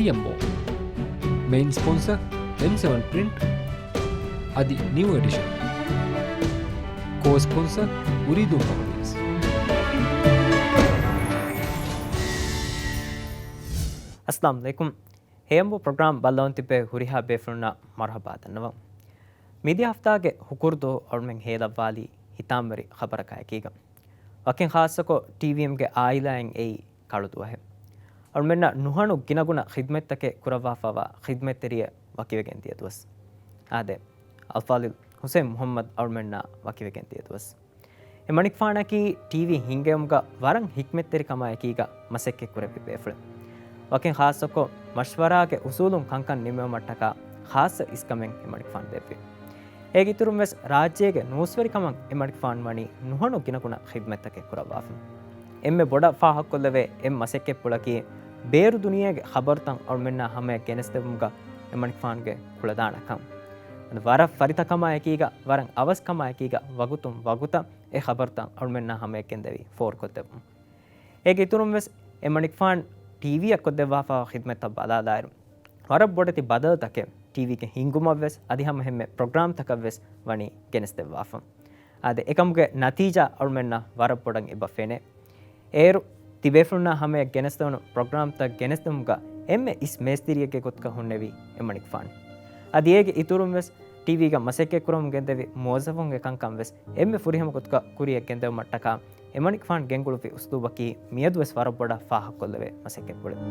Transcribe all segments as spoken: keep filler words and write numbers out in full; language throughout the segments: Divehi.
އެމްއޯ. މެއިން ސްޕޮންސަރ، އެމް ސެވަން ޕްރިންޓް އަދި ނިއު އެޑިޝަން. ކޯ ސްޕޮންސަރ، އުރީދޫ ހޮމް ގްރިންސް. އައްސަލާމު ޢަލައިކުމް. ހެޔަނބު ޕްރޮގްރާމް ބައްލަވަން ތިބޭ ހުރިހާ ބޭފުޅުންނަށް މަރުޙަބާ ދަންނަވަން. މިދިޔަ ހަފްތާގެ ހުކުރުދުވަހު އަޅުމެން ހޭލައްވާލީ ހިތާމަވެރި ޚަބަރަކާ އެކީގަ. ވަކިން ޚާއްޞަކޮށް، ޓީވީއެމްގެ އާއިލާއިން އެއީ ކަޅުދުވަހެއް. އަޅުމެންނަށް ނުހަނު ގިނަގުނަ ޚިދްމަތްތަކެއް ކުރައްވާފައިވާ ޚިދްމަތްތެރިއެއް ވަކިވެގެން ދިޔަ ދުވަސް. އާދެ، އަލްފާޟިލް ހުސެން މުޙައްމަދު އަޅުމެންނާ ވަކިވެގެން ދިޔަ ދުވަސް. އެމަނިކުފާނަކީ ޓީވީ ހިންގެވުމުގަ ވަރަށް ޙިކްމަތްތެރިކަމާ އެކީގަ މަސައްކަތް ކުރެއްވި ބޭފުޅެއް. ވަކިން ޚާއްޞަކޮށް، މަޝްވަރާގެ އުސޫލުން ކަންކަން ނިމެވުމަށްޓަކާ ޚާއްޞަ އިސްކަމެއް އެމަނިކުފާނު ދެއްވި. އޭގެ އިތުރުން ވެސް ރާއްޖޭގެ ނޫސްވެރިކަމަށް އެމަނިކުފާނު ވަނީ ނުހަނު ގިނަގުނަ ޚިދްމަތްތަކެއް ކުރައްވާފަ. އެންމެ ބޮޑަށް ފާހަގަކޮށްލެވޭ އެއް މަސައްކަތްޕުޅަކީ، ބޭރު ދުނިޔޭގެ ޚަބަރުތައް އަޅުމެންނާ ހަމަޔަށް ގެނެސްދެވުމުގަ އެމަނިކުފާނުގެ ކުޅަދާނަކަން. ވަރަށް ފަރިތަކަމާ އެކީގަ، ވަރަށް އަވަސްކަމާ އެކީގަ، ވަގުތުން ވަގުތަށް އެ ޚަބަރުތައް އަޅުމެންނާ ހަމަޔަށް ގެންދެވި ފޯރުކޮށްދެއްވުން. އޭގެ އިތުރުން ވެސް އެމަނިކުފާނު ޓީވީއަށް ކޮށްދެއްވާފައިވާ ޚިދްމަތްތައް ބަލާލާއިރު، ވަރަށް ބޮޑެތި ބަދަލުތަކެއް ޓީވީގެ ހިންގުމަށް ވެސް އަދި ހަމަ އެންމެ ޕްރޮގްރާމްތަކަށް ވެސް ވަނީ ގެނެސްދެއްވާފަ. އާދެ، އެކަމުގެ ނަތީޖާ އަޅުމެންނަށް ވަރަށް ބޮޑަށް އެބަ ފެނޭ. އޭރު ތިބޭފުޅުންނާ ހަމަޔަށް ގެނެސްދެވުނު ޕްރޮގްރާމްތައް ގެނެސްދެވުމުގަ އެންމެ އިސް މޭސްތިރިއެއްގެ ގޮތުގަ ހުންނެވީ އެމަނިކުފާނު. އަދި އޭގެ އިތުރުން ވެސް ޓީވީގަ މަސައްކަތް ކުރަމުން ގެންދެވި މުވައްޒަފުންގެ ކަންކަން ވެސް އެންމެ ފުރިހަމަ ގޮތުގަ ކުރިއަށް ގެންދެވުމަށްޓަކާ އެމަނިކުފާނު ގެންގުޅުއްވި އުސްލޫބަކީ މިއަދުވެސް ވަރަށް ބޮޑަށް ފާހަގަކޮށްލެވޭ މަސައްކަތްޕުޅެއް.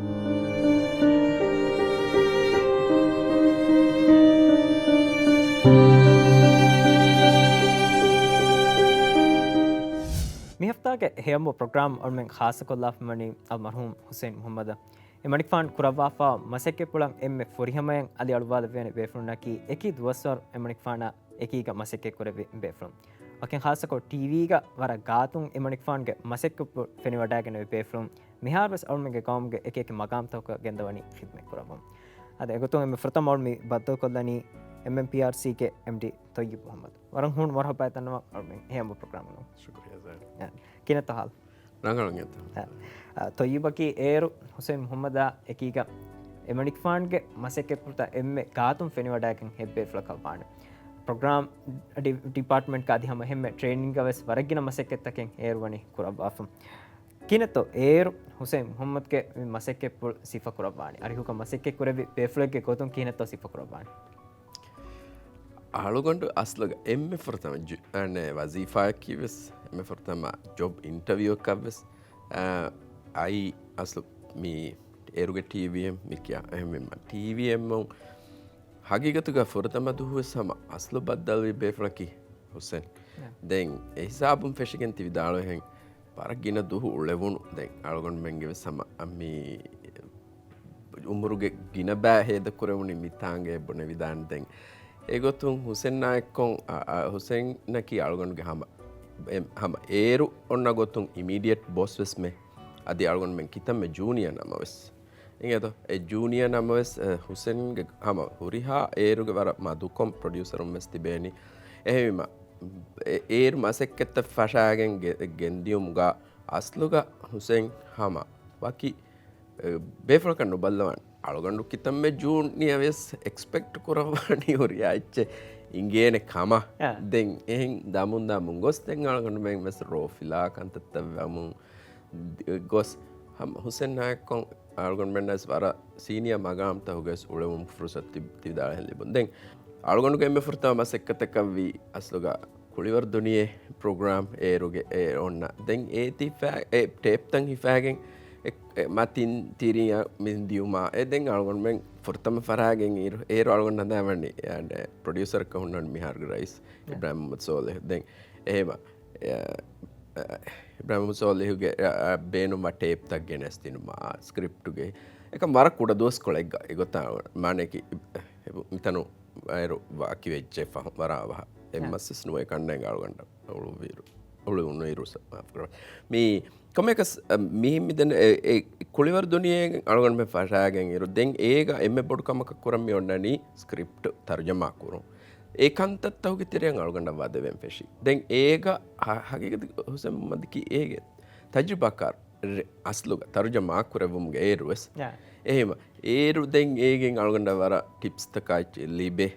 މި ހަފްތާގެ ހެޔަނބު ޕްރޮގްރާމް އަޅުމެން ޚާއްޞަކޮށްލާފަ ވަނީ އަލްމަރްޙޫމް ހުސެން މުޙައްމަދަށް. އެމަނިކުފާނު ކުރައްވާފައިވާ މަސައްކަތްޕުޅަށް އެންމެ ފުރިހަމަޔަށް އަލިއަޅުވާލެވޭނެ ބޭފުޅުންނަކީ އެކި ދުވަސްވަރު އެމަނިކުފާނާ އެކީގަ މަސައްކަތް ކުރެއްވި ބޭފުޅުން. ވަކިން ޚާއްޞަކޮށް ޓީވީގަ ވަރަށް ގާތުން އެމަނިކުފާނުގެ މަސައްކަތްޕުޅު ފެނިވަޑައިގެންނެވި ބޭފުޅުން މިހާރުވެސް އަޅުމެންގެ ގައުމުގެ އެކިއެކި މަގާމްތަކުގަ ގެންދަވަނީ ޚިދްމަތް ކުރައްވަން. އަދި އެގޮތުން އެންމެ ފުރަތަމަ އަޅު މި ބައްދަލުކޮށްލަނީ އެމްއެމްޕީއާރްސީގެ އެމްޑީ ތޮއްޔިބް މުޙައްމަދު. ވަރަށް ހޫނު މަރުޙަބާ ދަންނަވަން އަޅުމެން ހެޔަނބު ޕްރޮގްރާމަށް. ޝުކުރިއްޔާ ޒައިން. އަ، ކިހިނެއްތޯ ހާލު؟ ރަނގަޅު އިނގޭތޯ. އަ، އަ، ތޮއްޔިބަކީ އޭރު ހުސެން މުޙައްމަދާ އެކީގަ އެމަނިކުފާނުގެ މަސައްކަތްޕުޅުތައް އެންމެ ގާތުން ފެނިވަޑައިގެން ހެއް ބޭފުޅަކަށް ވާނެ. ޕްރޮގްރާމް ޑި-، ޑިޕާޓްމަންޓްގަ އަދި ހަމަ އެންމެ ޓްރޭނިންގަ ވެސް ވަރަށް ގިނަ މަސައްކަތްތަކެއް އޭރު ވަނީ ކުރައްވާފަ. ކިހިނެއްތޯ އޭރު ހުސެން މުޙައްމަދުގެ މި މަސައްކަތްޕުޅު ސިފަ ކުރައްވާނީ؟ އަރިހުގަ މަސައްކަތް ކުރެއްވި ބޭފުޅެއްގެ ގޮތުން ކިހިނެއްތޯ ސިފަ ކުރައްވާނީ؟ އަޅުގަނޑު އަސްލުގަ އެންމެ ފުރަތަމަ ޖު-، އަނެ، ވަޒީފާއަކީ ވެސް އެންމެ ފުރަތަމަ ޖޮބް އިންޓަވިއުއަކަށް ވެސް، އަ، އައި އަސްލު މި އޭރުގެ ޓީވީއެމް މި ކިޔާ. އެހެންވީމަ ޓީވީއެމް ހަގީގަތުގަ ފުރަތަމަ ދުވަހުވެސް ހަމަ އަސްލު ބައްދަލުވި ބޭފުޅަކީ ހުސެން. ދެން އެ ހިސާބުން ފެށިގެން ތި ވިދާޅުވިހެން ވަރަށް ގިނަ ދުވަހު އުޅެވުނު. ދެން އަޅުގަނޑުމެންގެ ވެސް ހަމަ މި އުމުރުގެ ގިނަ ބައި ހޭދަކުރެވުނީ މިތާނގައޭ ބުނެވިދާނެ. ދެން އެގޮތުން ހުސެންއާ އެއްކޮށް، އަ، އަ، ހުސެންއަކީ އަޅުގަނޑުގެ ހަމަ، އެ، ހަމަ އޭރު އޮންނަ ގޮތުން އިމީޑިއޭޓް ބޮސް ވެސްމެ. އަދި އަޅުގަނޑުމެން ކިތަންމެ ޖޫނިއަ ނަމަވެސް. އިނގޭތޯ؟ އެ ޖޫނިއަ ނަމަވެސް، އެ، ހުސެންގެ ހަމަ ހުރިހާ އޭރުގެ ވަރަށް މަދުކޮށް ޕްރޮޑިއުސަރުން ވެސް ތިބޭނީ. އެހެންވީމަ، އެ، އޭރު މަސައްކަތްތައް ފަށާގެން ގެ-، ގެންދިޔުމުގަ އަސްލުގަ ހުސެން ހަމަ ވަކި އެ، ބޭފުޅަކަށް ނުބައްލަވާނެ. އަޅުގަނޑު ކިތަންމެ ޖޫނިއަ ވެސް އެކްސްޕެކްޓް ކުރައްވާނީ ހުރިހާ އެއްޗެއް އިނގޭނެ ކަމަށް. އާ. ދެން އެހެން ދަމުން ދަމުން ގޮސް ދެން އަޅުގަނޑުމެން ވެސް ރޯފިލާ ކަންތައްތައް ވަމުން ދި-، ގޮސް ހަމަ ހުސެންއާ އެއްކޮށް އަޅުގަނޑުމެންނަށް ވެސް ވަރަށް ސީނިއަ މަގާމްތަކުގައި ވެސް އުޅެވުމުގެ ފުރުސަތު ތި-، ތި ވިދާޅުވެހެން ލިބުނު. ދެން އަޅުގަނޑުގެ އެންމެ ފުރަތަމަ މަސައްކަތަކަށްވީ އަސްލުގަ ކުޅިވަރު ދުނިޔެ ޕްރޮގްރާމް އޭރުގެ އެ އޮންނަ. ދެން އޭތި ފަ-، އެ ޓޭޕްތައް ހިފާގެން އެ، އެ މަތިން ތިރިއަށް މި ދިޔުމާ. އެ ދެން އަޅުގަނޑުމެން ފުރަތަމަ ފަށާގެން އިރު، އޭރު އަޅުގަނޑު ހަނދާންވަނީ، އެ، ޕްރޮޑިއުސަރަކަށް ހުންނަން މިހާރުގެ ރައީސް އިބްރާހިމް މުޙައްމަދު ސޯލިހު. ދެން އެހެމަ، އެ، އެ، އިބްރާހިމް މުޙައްމަދު ސޯލިހުގެ، އެ، އެ، ބޭނުންވާ ޓޭޕްތައް ގެނެސްދިނުމާ، ސްކްރިޕްޓުގެ. އެކަމް ވަރަށް ކުޑަ ދުވަސްކޮޅެއްގަ އެގޮތަށް މާނައަކީ، އެ، މިތަނު އޭރު ވަކިވެއްޖެ ފަހު ވަރަށް އަވަހަށް. އެއް ހަ. މަސްވެސް ނުވޭ ކަންނޭނގެ އަޅުގަނޑަށް އުޅުވިއިރު، އުޅުނުއިރު ސަ-، މާފުކުރައްވާ. މި ކޮމެކަސް، އަ، މި، މިދެން އެ، އެ ކުޅިވަރު ދުނިޔޭގެ އަޅުގަނޑުމެން ފަށާގެން އިރު، ދެން އޭގަ އެންމެ ބޮޑު ކަމަކަށް ކުރަން މި އޮންނަނީ ސްކްރިޕްޓް ތަރުޖަމާ ކުރުން. އެ ކަންތައްތަކުގެ ތެރެއަށް އަޅުގަނޑަށް ވަދެވެން ފެށި. ދެން އޭގަ ހަ-، ހަގީގަތު ހުސެން މުޙައްމަދަކީ އޭގެ ތަޖުރިބާކާރު ރެ-، އަސްލުގަ ތަރުޖަމާ ކުރެއްވުމުގެ އޭރުވެސް. ޔާ. އެހެމަ، އޭރު ދެން އޭގެން އަޅުގަނޑަށް ވަރަށް ޓިޕްސްތަކާއި ލިބޭ.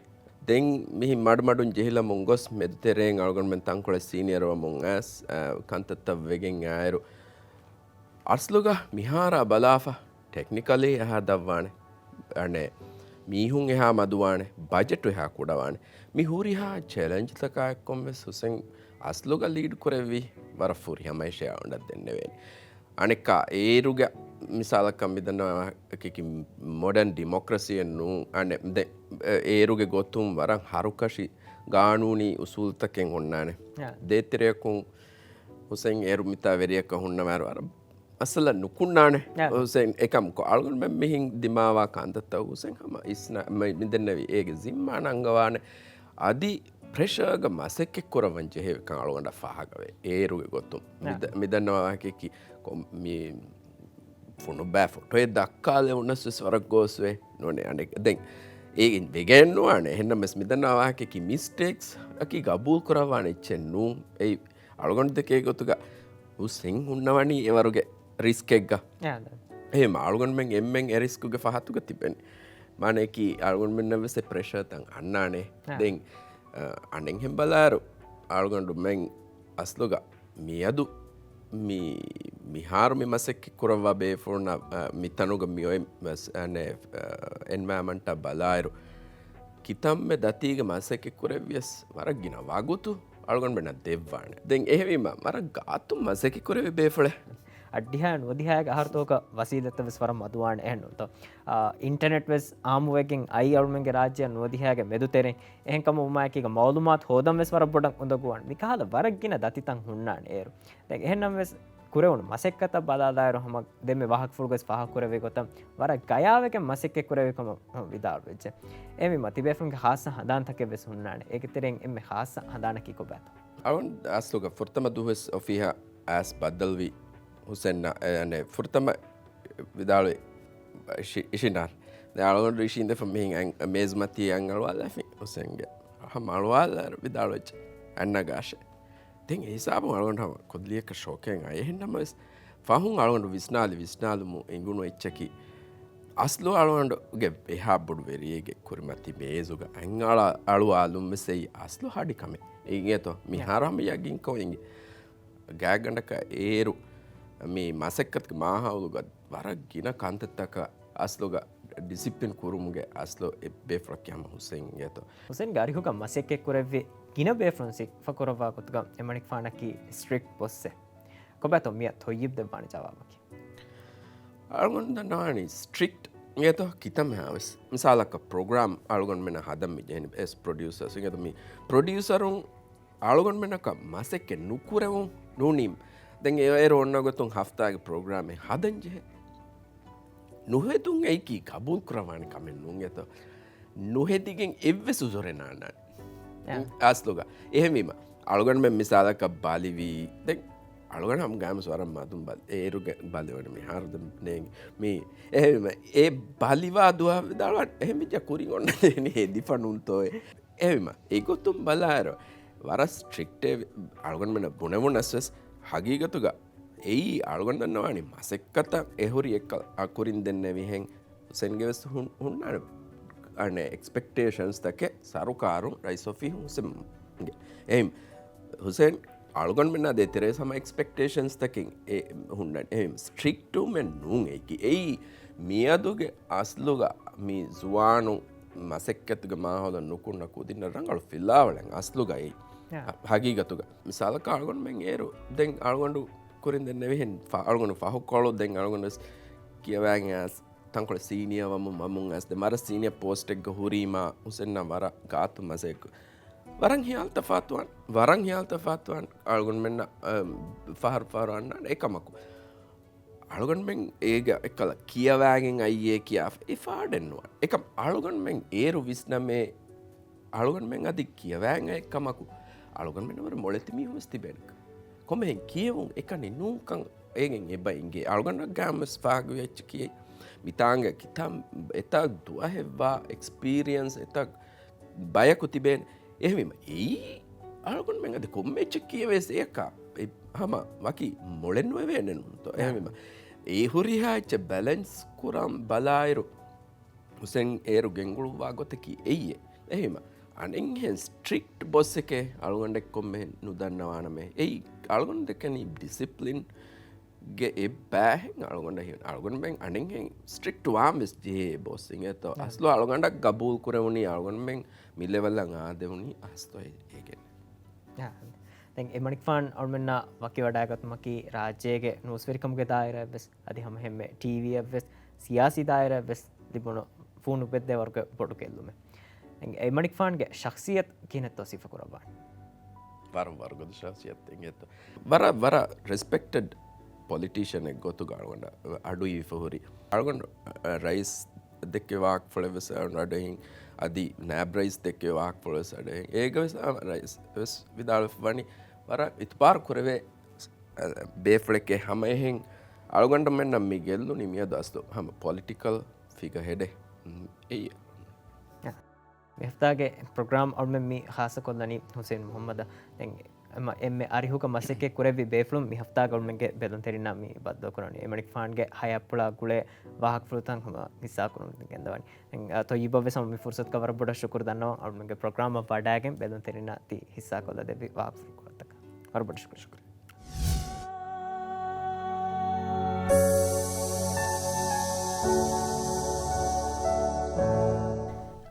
ދެން މިހި މަޑުމަޑުން ޖެހިލަމުން ގޮސް މެދުތެރޭން އަޅުގަނޑުމެން ތަންކޮޅެއް ސީނިއަރ ވަމުން އައިސް، އަ، ކަންތައްތައް ވެގެން އާއިރު، އަސްލުގަ މިހާރާ ބަލާފަ ޓެކްނިކަލީ އެހާ ދަށްވާނެ. އަނެއް މީހުން އެހާ މަދުވާނެ. ބަޖެޓު އެހާ ކުޑަވާނެ. މި ހުރިހާ ޗެލެންޖްތަކާ އެއްކޮށް ވެސް ހުސެން އަސްލުގަ ލީޑް ކުރެއްވީ ވަރަށް ފުރިހަމަ އެށެއް އަޅުގަނޑަށް ދެންނެވޭނެ. އަނެއްކާ އޭރުގެ މިސާލަކަށް މިދަންނަވާ އެކަކީ މޮޑަން ޑިމޮކްރަސީއެއް ނޫން. އަނެއް ދެ-، އޭރުގެ ގޮތުން ވަރަށް ހަރުކަށި ގާނޫނީ އުސޫލުތަކެއް އޮންނާނެ. އާ. ދޭތެރެއަކުން ހުސެން އޭރު މިތާ ވެރިޔަކަށް ހުންނަވާއިރު ވަރަށް މައްސަލަ ނުކުންނާނެ. އާ. ހުސެން އެކަމަކު އަޅުގަނޑުމެން މިހިން ދިމާވާ ކަންތައްތައް ހުސެން ހަމަ އިސްނަ-، މި-، މިދެންނެވި އޭގެ ޒިންމާ ނަންގަވާނެ. އަދި ޕްރެޝަރގަ މަސައްކަތް ކުރައްވަން ޖެހޭ ކަން އަޅުގަނޑަށް ފާހަގަވޭ. އޭރުގެ ގޮތުން. އާ. މިދަ-، މިދަންނަވާ އެކަކީ ކޮ-، މި ފުނޑުބައި ފޮޓޯއެއް ދައްކާލެވުނަސް ވެސް ވަރަށް ގޯސްވޭ. ނޫނޭ އަނެއް. ދެން އޭގެ ވެގެން ނުވާނެ. އެހެންނަމަވެސް މިދަންނަވާ އެކަކީ މިސްޓޭކްސް އަކީ ގަބޫލް ކުރައްވާނެ އެއްޗެއް ނޫން. އެއީ އަޅުގަނޑު ދެކޭ ގޮތުގަ ހުސެން ހުންނަވަނީ އެވަރުގެ ރިސްކެއްގަ. އާ، ދެން. އެހެން އަޅުގަނޑުމެން އެންމެން އެ ރިސްކުގެ ފަހަތުގަ ތިބެނީ. މާނައަކީ އަޅުގަނޑުމެންނަށް ވެސް އެ ޕްރެޝަރ ތަން އަންނާނެ. އާ. ދެން، އަ، އަނެއްހެން ބަލާއިރު އަޅުގަނޑުމެން އަސްލުގަ މިއަދު މި-، މިހާރު މި މަސައްކަތް ކުރައްވާ ބޭފުޅުންނަށް، އަ، މި ތަނުގަ މި އޮތް މަސް-، އަނެއް، އަ، އެންވަޔަރމަންޓާ ބަލާއިރު، ކިތަންމެ ދަތީގެ މަސައްކަތް ކުރެއްވިޔަސް ވަރަށް ގިނަ ވަގުތު އަޅުގަނޑުމެންނަށް ދެއްވާނެ. ދެން އެހެންވީމަ، ވަރަށް ގާތުން މަސައްކަތް ކުރެވި ބޭފުޅެއް. އަށްޑިހައި ނުވަދިހައިގެ އަހަރުތަކުގަ ވަސީލަތްތައް ވެސް ވަރަށް މަދުވާނެ އެހެންނުތޯ. އާ، އިންޓަނެޓް ވެސް އާއްމުވެގެން އައީ އަޅުމެންގެ ރާއްޖެއަށް ނުވަދިހައިގެ މެދުތެރެއިން. އެހެންކަމުން އުމާއެކީގަ މައުލޫމާތު ހޯދަން ވެސް ވަރަށް ބޮޑަށް އުނދަގޫވާނެ. މިކަހަލަ ވަރަށް ގިނަ ދަތިތައް ހުންނާނެ އޭރު. ދެން އެހެންނަމަވެސް ކުރެވުނު މަސައްކަތަށް ބަލާލާއިރު ހަމަ ދެންމެ ވާހަކަފުޅުގަސް ފާހަގަކުރެއްވި ގޮތަށް ވަރަށް ގަޔާވެގެން މަސައްކަތް ކުރެވި ކަމަށް ވިދާޅުވެއްޖެ. އެހެންވީމަ ތިބޭފުޅުންގެ ޚާއްޞަ ހަނދާންތަކެއް ވެސް ހުންނާނެ. އޭގެ ތެރެއިން އެންމެ ޚާއްޞަ ހަނދާނަކީ ކޮބާތޯ؟ އަޅުން އަސްލުގަ ފުރަތަމަ ދުވަސް އޮފީހަށް އައިސް ބައްދަލުވި ހުސެން، އެ، އަނެއް ފުރަތަމަ ވިދާޅުވި އިޝި-، އިޝިނާ. ދެން އަޅުގަނޑު އިށީނދެފަ މިހިން އަން-، މޭޒުމަތީ އަން އަޅުވާލާފި ހުސެންގެ. ހަމަ އަޅުވާލާއިރު ވިދާޅުވެއްޖެ. އަންނަ ގާށެ. ދެން އެ ހިސާބުން އަޅުގަނޑު ހަމަ ކުއްލިއަކަށް ޝޯކެއް އައި. އެހެންނަމަވެސް ފަހުން އަޅުގަނޑު ވިސްނާލި ވިސްނާލުމުން އެނގުނު އެއްޗަކީ، އަސްލު އަޅުގަނޑުގެ އެހާ ބޮޑު ވެރިއެއްގެ ކުރިމަތި މޭޒުގަ އަން އަޅާ-، އަޅުވާލުން ވެސް އެއީ އަސްލު ހަޑި ކަމެއް. އިނގޭތޯ؟ މިހާރު ހަމަ ޔަގީންކޮށް އިނގޭ. ގާތްގަނޑަކަށް އޭރު މި މަސައްކަތުގެ މާހައުލުގަ ވަރަށް ގިނަ ކަންތައްތަކަށް އަސްލުގަ ޑިސިޕްލިން ކުރުމުގެ އަސްލު އެއްބޭފުޅަކީ ހަމަ ހުސެން އިނގޭތޯ. ހުސެންގެ އަރިހުގަ މަސައްކަތް ކުރެއްވި ގިނަ ބޭފުޅުން ސިފަކުރައްވާ ގޮތުގަ އެމަނިކުފާނަކީ ސްޓްރިކްޓް ބޮސްއެއް. ކޮބާތޯ މިއަށް ތޮއްޔިބް ދެއްވާނެ ޖަވާބަކީ؟ އަޅުގަނޑު ދަންނަވާނީ ސްޓްރިކްޓް އިނގޭތޯ ކިތަންމެހާވެސް. މިސާލަކަށް ޕްރޮގްރާމް އަޅުގަނޑުމެންނަށް ހަދަން މި ޖެހެނީ އެސް ޕްރޮޑިއުސަރސް އިނގޭތޯ މި ޕްރޮޑިއުސަރުން އަޅުގަނޑުމެންނަކަށް މަސައްކަތް ނުކުރެވުން ނޫނީ. ދެން އޭރު އޮންނަ ގޮތުން ހަފްތާގެ ޕްރޮގްރާމެއް ހަދަން ޖެހޭ. ނުހެދުން އެއީކީ ގަބޫލް ކުރައްވާނެ ކަމެއް ނޫން އެތޯ. ނުހެދިގެން އެއްވެސް އުޒުރެއް ނާންނާނެ. އާ. އަސްލުގަ. އެހެންވީމަ، އަޅުގަނޑުމެން މިސާލަކަށް ބަލިވީ، ދެން އަޅުގަނޑު ހަމަ ގާމިސް ވަރަށް މަދުން ބަލި، އޭރުގެ ބަލިވަނީ މިހާރު ދެން ނޭނގި. މީ، އެހެންވީމަ، އެ ބަލިވާ ދުވަހަށް ވިދާޅުވާން، އެހެން ވިއްޖާ ކުރިން އޮންނަ ދޭނީ ހެދިފަ ނޫންތޯއޭ. އެހެންވީމަ، އެގޮތުން ބަލާއިރު، ވަރަށް ސްޓްރިކްޓޭ އަޅުގަނޑުމެންނަށް ބުނެވުނަސް ވެސް، ހަގީގަތުގަ އެއީ އަޅުގަނޑު ދަންނަވާނީ މަސައްކަތަށް އެހުރި އެއްކަލަ އަ ކުރިން ދެންނެވިހެން ހުސެންގެ ވެސް ހުން-، ހުންނާނެ އަނެއް އެކްސްޕެކްޓޭޝަންސް ތަކެއް ސަރުކާރުން ރައީސް އޮފީހުން ހުސެންގެ. އެހެން ހުސެން އަޅުގަނޑުމެންނާ ދޭތެރޭ ހަމަ އެކްސްޕެކްޓޭޝަންސް ތަކެއް އެ ހުންނަން. އެހެން ސްޓްރިކްޓުމެއް ނޫން އެއީކީ. އެއީ މިއަދުގެ އަސްލުގަ މި ޒުވާނުން މަސައްކަތުގެ މާހައުލަށް ނުކުންނަ ކުދިންނަށް ރަނގަޅު ފިލާވަޅެއް އަސްލުގައި. ޔާ. ހަ-، ހަގީގަތުގަ. މިސާލަކަށް އަޅުގަނޑުމެން އޭރު ދެން އަޅުގަނޑު ކުރިން ދެންނެވިހެން ފަ-، އަޅުގަނޑު ފަހުކޮޅު ދެން އަޅުގަނޑު ވެސް ކިޔަވައިގެން އައިސް ތަންކޮޅެއް ސީނިއަރ ވަމުން ވަމުން އައިސް ދެން ވަރަށް ސީނިއަރ ޕޯސްޓެއްގަ ހުރީމާ ހުސެންއަށް ވަރަށް ގާތު މަސައްކަތް ވަރަށް ހިޔާލު ތަފާތުވާން، ވަރަށް ހިޔާލު ތަފާތުވާން އަޅުގަނޑުމެންނަށް، އަ، ފަހަރު ފަހަރު އަންނާނެ އެކަމަކު. އަޅުގަނޑުމެން އޭގެ އެއްކަލަ ކިޔަވާގެން އައިއޭ ކިޔާފަ އެ ފާޑެއް ނުވާނެ. އެކަމް އަޅުގަނޑުމެން އޭރު ވިސްނަމޭ، އަޅުގަނޑުމެން އަދި ކިޔަވާގެން އައި ކަމަކު، އަޅުގަނޑުމެން ވަރަށް މޮޅެތި މީހުން ވެސް ތިބޭނެ. ކޮންމެހެން ކިޔެވުން އެކަނި ނޫންކަން އޭގެން އެބަ އިނގޭ. އަޅުގަނޑަށް ގާމަސް ފާގުވި އެއްޗެކޭ. މިތާނގަ ކިތަން އެތާ ދުވަހެއްވާ އެކްސްޕީރިއަންސް އެތާ ބަޔަކު ތިބޭނެ. އެހެންވީމަ، އެއީ އަޅުގަނޑުމެން އަދި ކޮންމެ އެއްޗެއް ކިޔެވޭސް އެއަކާ، އެ ހަމަ ވަކި މޮޅެއް ނުވެވޭނެ ނޫންތޯ؟ އެހެންވީމަ، އެ ހުރިހާ އެއްޗެއް ބެލެންސް ކުރަން ބަލާއިރު، ހުސެން އޭރު ގެންގުޅުއްވާ ގޮތަކީ އެއީ. އެހެންވީމަ، އަނެއްހެން ސްޓްރިކްޓް ބޮސްއެކޭ އަޅުގަނޑެއް ކޮންމެހެން ނުދަންނަވާނަމޭ. އެއީ އަޅުގަނޑު ދެކެނީ ޑިސިޕްލިންގެ އެއްބައިހެން އަޅުގަނޑަށް ހީވަނީ. އަޅުގަނޑުމެން އަނެއްހެން ސްޓްރިކްޓް ވާން ވެސް ޖެހޭ ބޮސް އިނގޭތޯ. އަސްލު އަޅުގަނޑަށް ގަބޫލު ކުރެވުނީ، އަޅުގަނޑުމެން މި ލެވެލްއަށް އާދެވުނީ އަސްލު އޭގެން. އާ، ދެން އެމަނިކުފާނު އަޅުމެންނާ ވަކިވަޑައިގަތުމަކީ ރާއްޖޭގެ ނޫސްވެރިކަމުގެ ދާއިރާއަށްވެސް، އަދި ހަމައެހެންމެ ޓީވީއަށްވެސް، ސިޔާސީ ދާއިރާއަށްވެސް ލިބުނު ފޫނު ބެއްދޭ ވަރުގެ ބޮޑު ގެއްލުމެއް. އެމަނިކުފާނުގެ ޝަޚްސިއްޔަތު ކިހިނެއްތޯ ސިފަކުރައްވާނީ؟ ވަރަށް ވަރުގަދަ ޝަޚްސިއްޔަތެއް އިނގޭތޯ. ވަރަށް، ވަރަށް ރެސްޕެކްޓެޑް ޕޮލިޓީޝަނެއް ގޮތުގަ އަޅުގަނޑަށް އަޑުއިވިފަ ހުރި. އަޅުގަނޑު، އަ، ރައީސް ދެއްކޭ ވާހަކަފުޅެއްވެސް އަޑުއިން، އަދި ނާއިބް ރައީސް ދެއްކޭ ވާހަކަފުޅެއްވެސް އަޑުއިން. އޭގަވެސް، އަ، ރައީސް ވެސް ވިދާޅުވެފަ ވަނީ ވަރަށް އިތުބާރު ކުރެވޭ، އަ، ބޭފުޅެކޭ. ހަމައެހެން އަޅުގަނޑުމެންނަށް މި ގެއްލުނީ މިއަދު އަސްލު ހަމަ ޕޮލިޓިކަލް ފިގަ ހެޑެ. އެއީ. މި ހަފްތާގެ ޕްރޮގްރާމް އަޅުމެން މި ޚާއްޞަކޮށްލަނީ ހުސެން މުހައްމަދަށް. ދެން އެމަ-، އެންމެ އަރިހުގަ މަސައްކަތް ކުރެއްވި ބޭފުޅުން މި ހަފްތާގަ އަޅުމެންގެ ބެލުންތެރިންނާ މި ބައްދަލުކުރަނީ. އެމަނިކުފާނުގެ ހަޔާތްޕުޅާ ގުޅޭ ވާހަކަފުޅުތައް ހަމަ ހިއްސާކުރަމުން ގެންދަވަނީ. ދެން، އަ، ތޮއްޔިބަށް ވެސް ހަމަ މި ފުރުސަތުގަ ވަރަށް ބޮޑަށް ޝުކުރު ދަންނަވަން. އަޅުމެންގެ ޕްރޮގްރާމަށް ވަޑައިގެން ބެލުންތެރިންނާ ތި ހިއްސާކޮށްލަދެއްވި ވާހަކަފުޅުތަކަށް ވަރަށް ބޮޑަށް ޝުކުރު.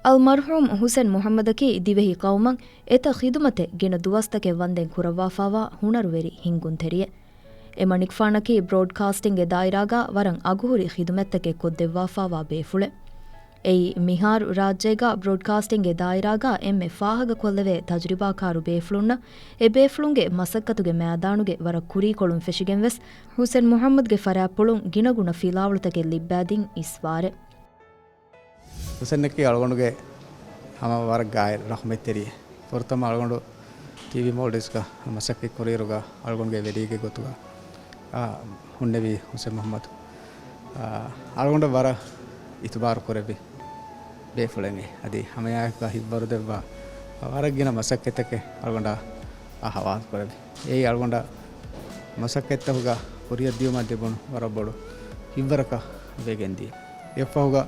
އަލްމަރްޙޫމް ހުސެން މުޙައްމަދަކީ ދިވެހި ޤައުމަށް އެތައް ޚިދުމަތެއް ގިނަ ދުވަސްތަކެއް ވަންދެން ކުރައްވާފައިވާ ހުނަރުވެރި ހިންގުންތެރިއެއް. އެމަނިކުފާނަކީ ބްރޯޑްކާސްޓިންގގެ ދާއިރާގަ ވަރަށް އަގުހުރި ޚިދުމަތްތަކެއް ކޮށްދެއްވާފައިވާ ބޭފުޅެއް. އެއީ މިހާރު ރާއްޖޭގަ ބްރޯޑްކާސްޓިންގގެ ދާއިރާގަ އެންމެ ފާހަގަކޮށްލެވޭ ތަޖުރިބާކާރު ބޭފުޅުންނަށް. އެ ބޭފުޅުންގެ މަސައްކަތުގެ މައިދާނުގެ ވަރަށް ކުރީކޮޅުން ފެށިގެން ވެސް ހުސެން މުޙައްމަދުގެ ފަރާތްޕުޅުން ގިނަގުނަ ފިލާވަޅުތަކެއް ލިއްބައިދިން އިސްވާރެއް. ހުސެންއަކީ އަޅުގަނޑުގެ ހަމަ ވަރަށް ގާތް ރަޙުމަތްތެރިއެއް. ފުރަތަމަ އަޅުގަނޑު ޓީވީ މޯލްޑިވްސްގަ މަސައްކަތް ކުރިއިރުގަ އަޅުގަނޑުގެ ވެރީގެ ގޮތުގަ، އާ، ހުންނެވި ހުސެން މުޙައްމަދު، އާ، އަޅުގަނޑަށް ވަރަށް އިތުބާރު ކުރެއްވި ބޭފުޅެއް. އަދި ހަމައެއާއެކު ހިތްވަރު ދެއްވާ ވަރަށް ގިނަ މަސައްކަތްތަކެއް އަޅުގަނޑާ ހަވާލު ކުރެއްވި. އެއީ އަޅުގަނޑަށް މަސައްކަތްތަކުގަ ކުރިއަށް ދިޔުމަށް ލިބުނު ވަރަށް ބޮޑު ހިތްވަރަކަށް ވެގެންދިޔަ. އެއަށްފަހުގަ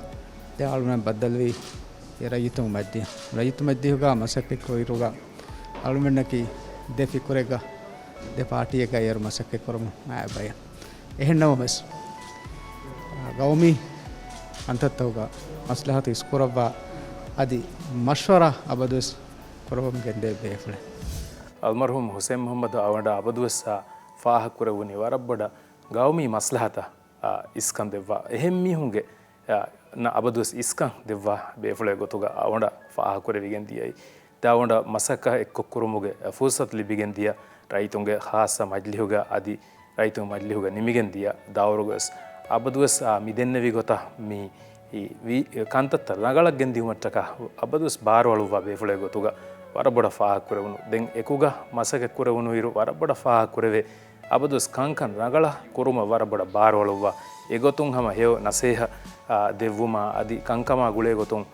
ދެން އަޅުމެން ބައްދަލުވީ އެ ރައްޔިތުން މަޖިލީހަށް. ރައްޔިތު މަޖިލީހުގަ މަސައްކަތް ކުރިއިރުގަ އަޅުމެންނަކީ ދެ ފިކުރެއްގަ، ދެ ޕާޓީއެއްގަ އޭރު މަސައްކަތް ކުރަމުން އައި ބަޔަށް. އެހެންނަމަވެސް، ގައުމީ ކަންތައްތަކުގަ މަސްލަހަތު އިސްކުރައްވާ އަދި މަޝްވަރާ އަބަދުވެސް ކުރަމުން ގެންދެވި ބޭފުޅެއް. އަލްމަރްޙޫމް ހުސެން މުޙައްމަދު އަވަނޑަ އަބަދުވެސް ފާހަގަކުރެވުނީ ވަރަށް ބޮޑަށް ގައުމީ މަސްލަހަތަށް އާ، އިސްކަން ދެއްވާ، އެހެން މީހުންގެ، އާ، ނަ އަބަދުވެސް އިސްކަން ދެއްވާ ބޭފުޅެއް ގޮތުގަ އަވަނޑަ ފާހަގަކުރެވިގެން ދިޔައީ. ދެ އަވަނޑަ މަސައްކަތް އެއްކޮށް ކުރުމުގެ ފުރުސަތު ލިބިގެން ދިޔަ ރައްޔިތުންގެ ޚާއްޞަ މަޖިލީހުގަ އަދި ރައްޔިތުން މަޖިލީހުގަ ނިމިގެން ދިޔަ ދައުރުގަވެސް އަބަދުވެސް، އާ، މި ދެންނެވި ގޮތަށް މި އި ވި ކަންތައްތައް ރަނގަޅަށް ގެންދިއުމަށްޓަކާ އަބަދުވެސް ބާރުއަޅުއްވާ ބޭފުޅެއް ގޮތުގަ ވަރަށް ބޮޑަށް ފާހަގަކުރެވުނު. ދެން އެކުގަ މަސައްކަތް ކުރެވުނުއިރު ވަރަށް ބޮޑަށް ފާހަގަކުރެވޭ އަބަދުވެސް ކަންކަން ރަނގަޅަށް ކުރުމަށް ވަރަށް ބޮޑަށް ބާރުއަޅުއްވާ، އެގޮތުން ހަމަ ހެޔޮ ނަސޭހަ، އާ، ދެއްވުމާ އަދި ކަންކަމާ ގުޅޭ ގޮތުން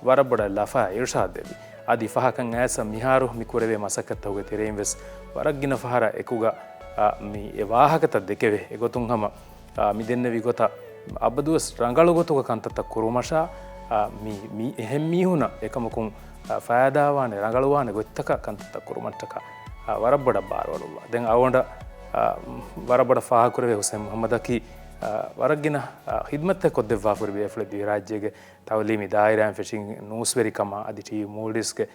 ވަރަށް ބޮޑަށް ލަފާ އިރުޝާދު ދެއްވި. އަދި ފަހަކަށް އައިސް މިހާރު މި ކުރެވޭ މަސައްކަތްތަކުގެ ތެރެއިން ވެސް ވަރަށް ގިނަ ފަހަރަށް އެކުގަ، އާ، މި އެ ވާހަކަތައް ދެކެވޭ. އެގޮތުން ހަމަ އާ، މި ދެންނެވި ގޮތަށް އަބަދުވެސް ރަނގަޅު ގޮތުގަ ކަންތައްތައް ކުރުމަށާ، އާ، މި، މި އެހެން މީހުނަށް އެކަމަކުން، އާ، ފައިދާވާނެ، ރަނގަޅުވާނެ ގޮތްތަކަށް ކަންތައްތައް ކުރުމަށްޓަކާ، އާ، ވަރަށް ބޮޑަށް ބާރުއަޅުއްވާ. ދެން އަވަނޑަ، އާ، ވަރަށް ބޮޑަށް ފާހަގަކުރެވޭ ހުސެން މުޙައްމަދަކީ، އާ، ވަރަށް ގިނަ، އާ، ޚިދުމަތްތައް ކޮށްދެއްވާފަ ހުރި ބޭފުޅެއް. ދިވެހިރާއްޖޭގެ ތައުލީމީ ދާއިރާއިން ފެށިގެން ނޫސްވެރިކަމާ އަދި ޓީވީ މޯލްޑިވްސްގެ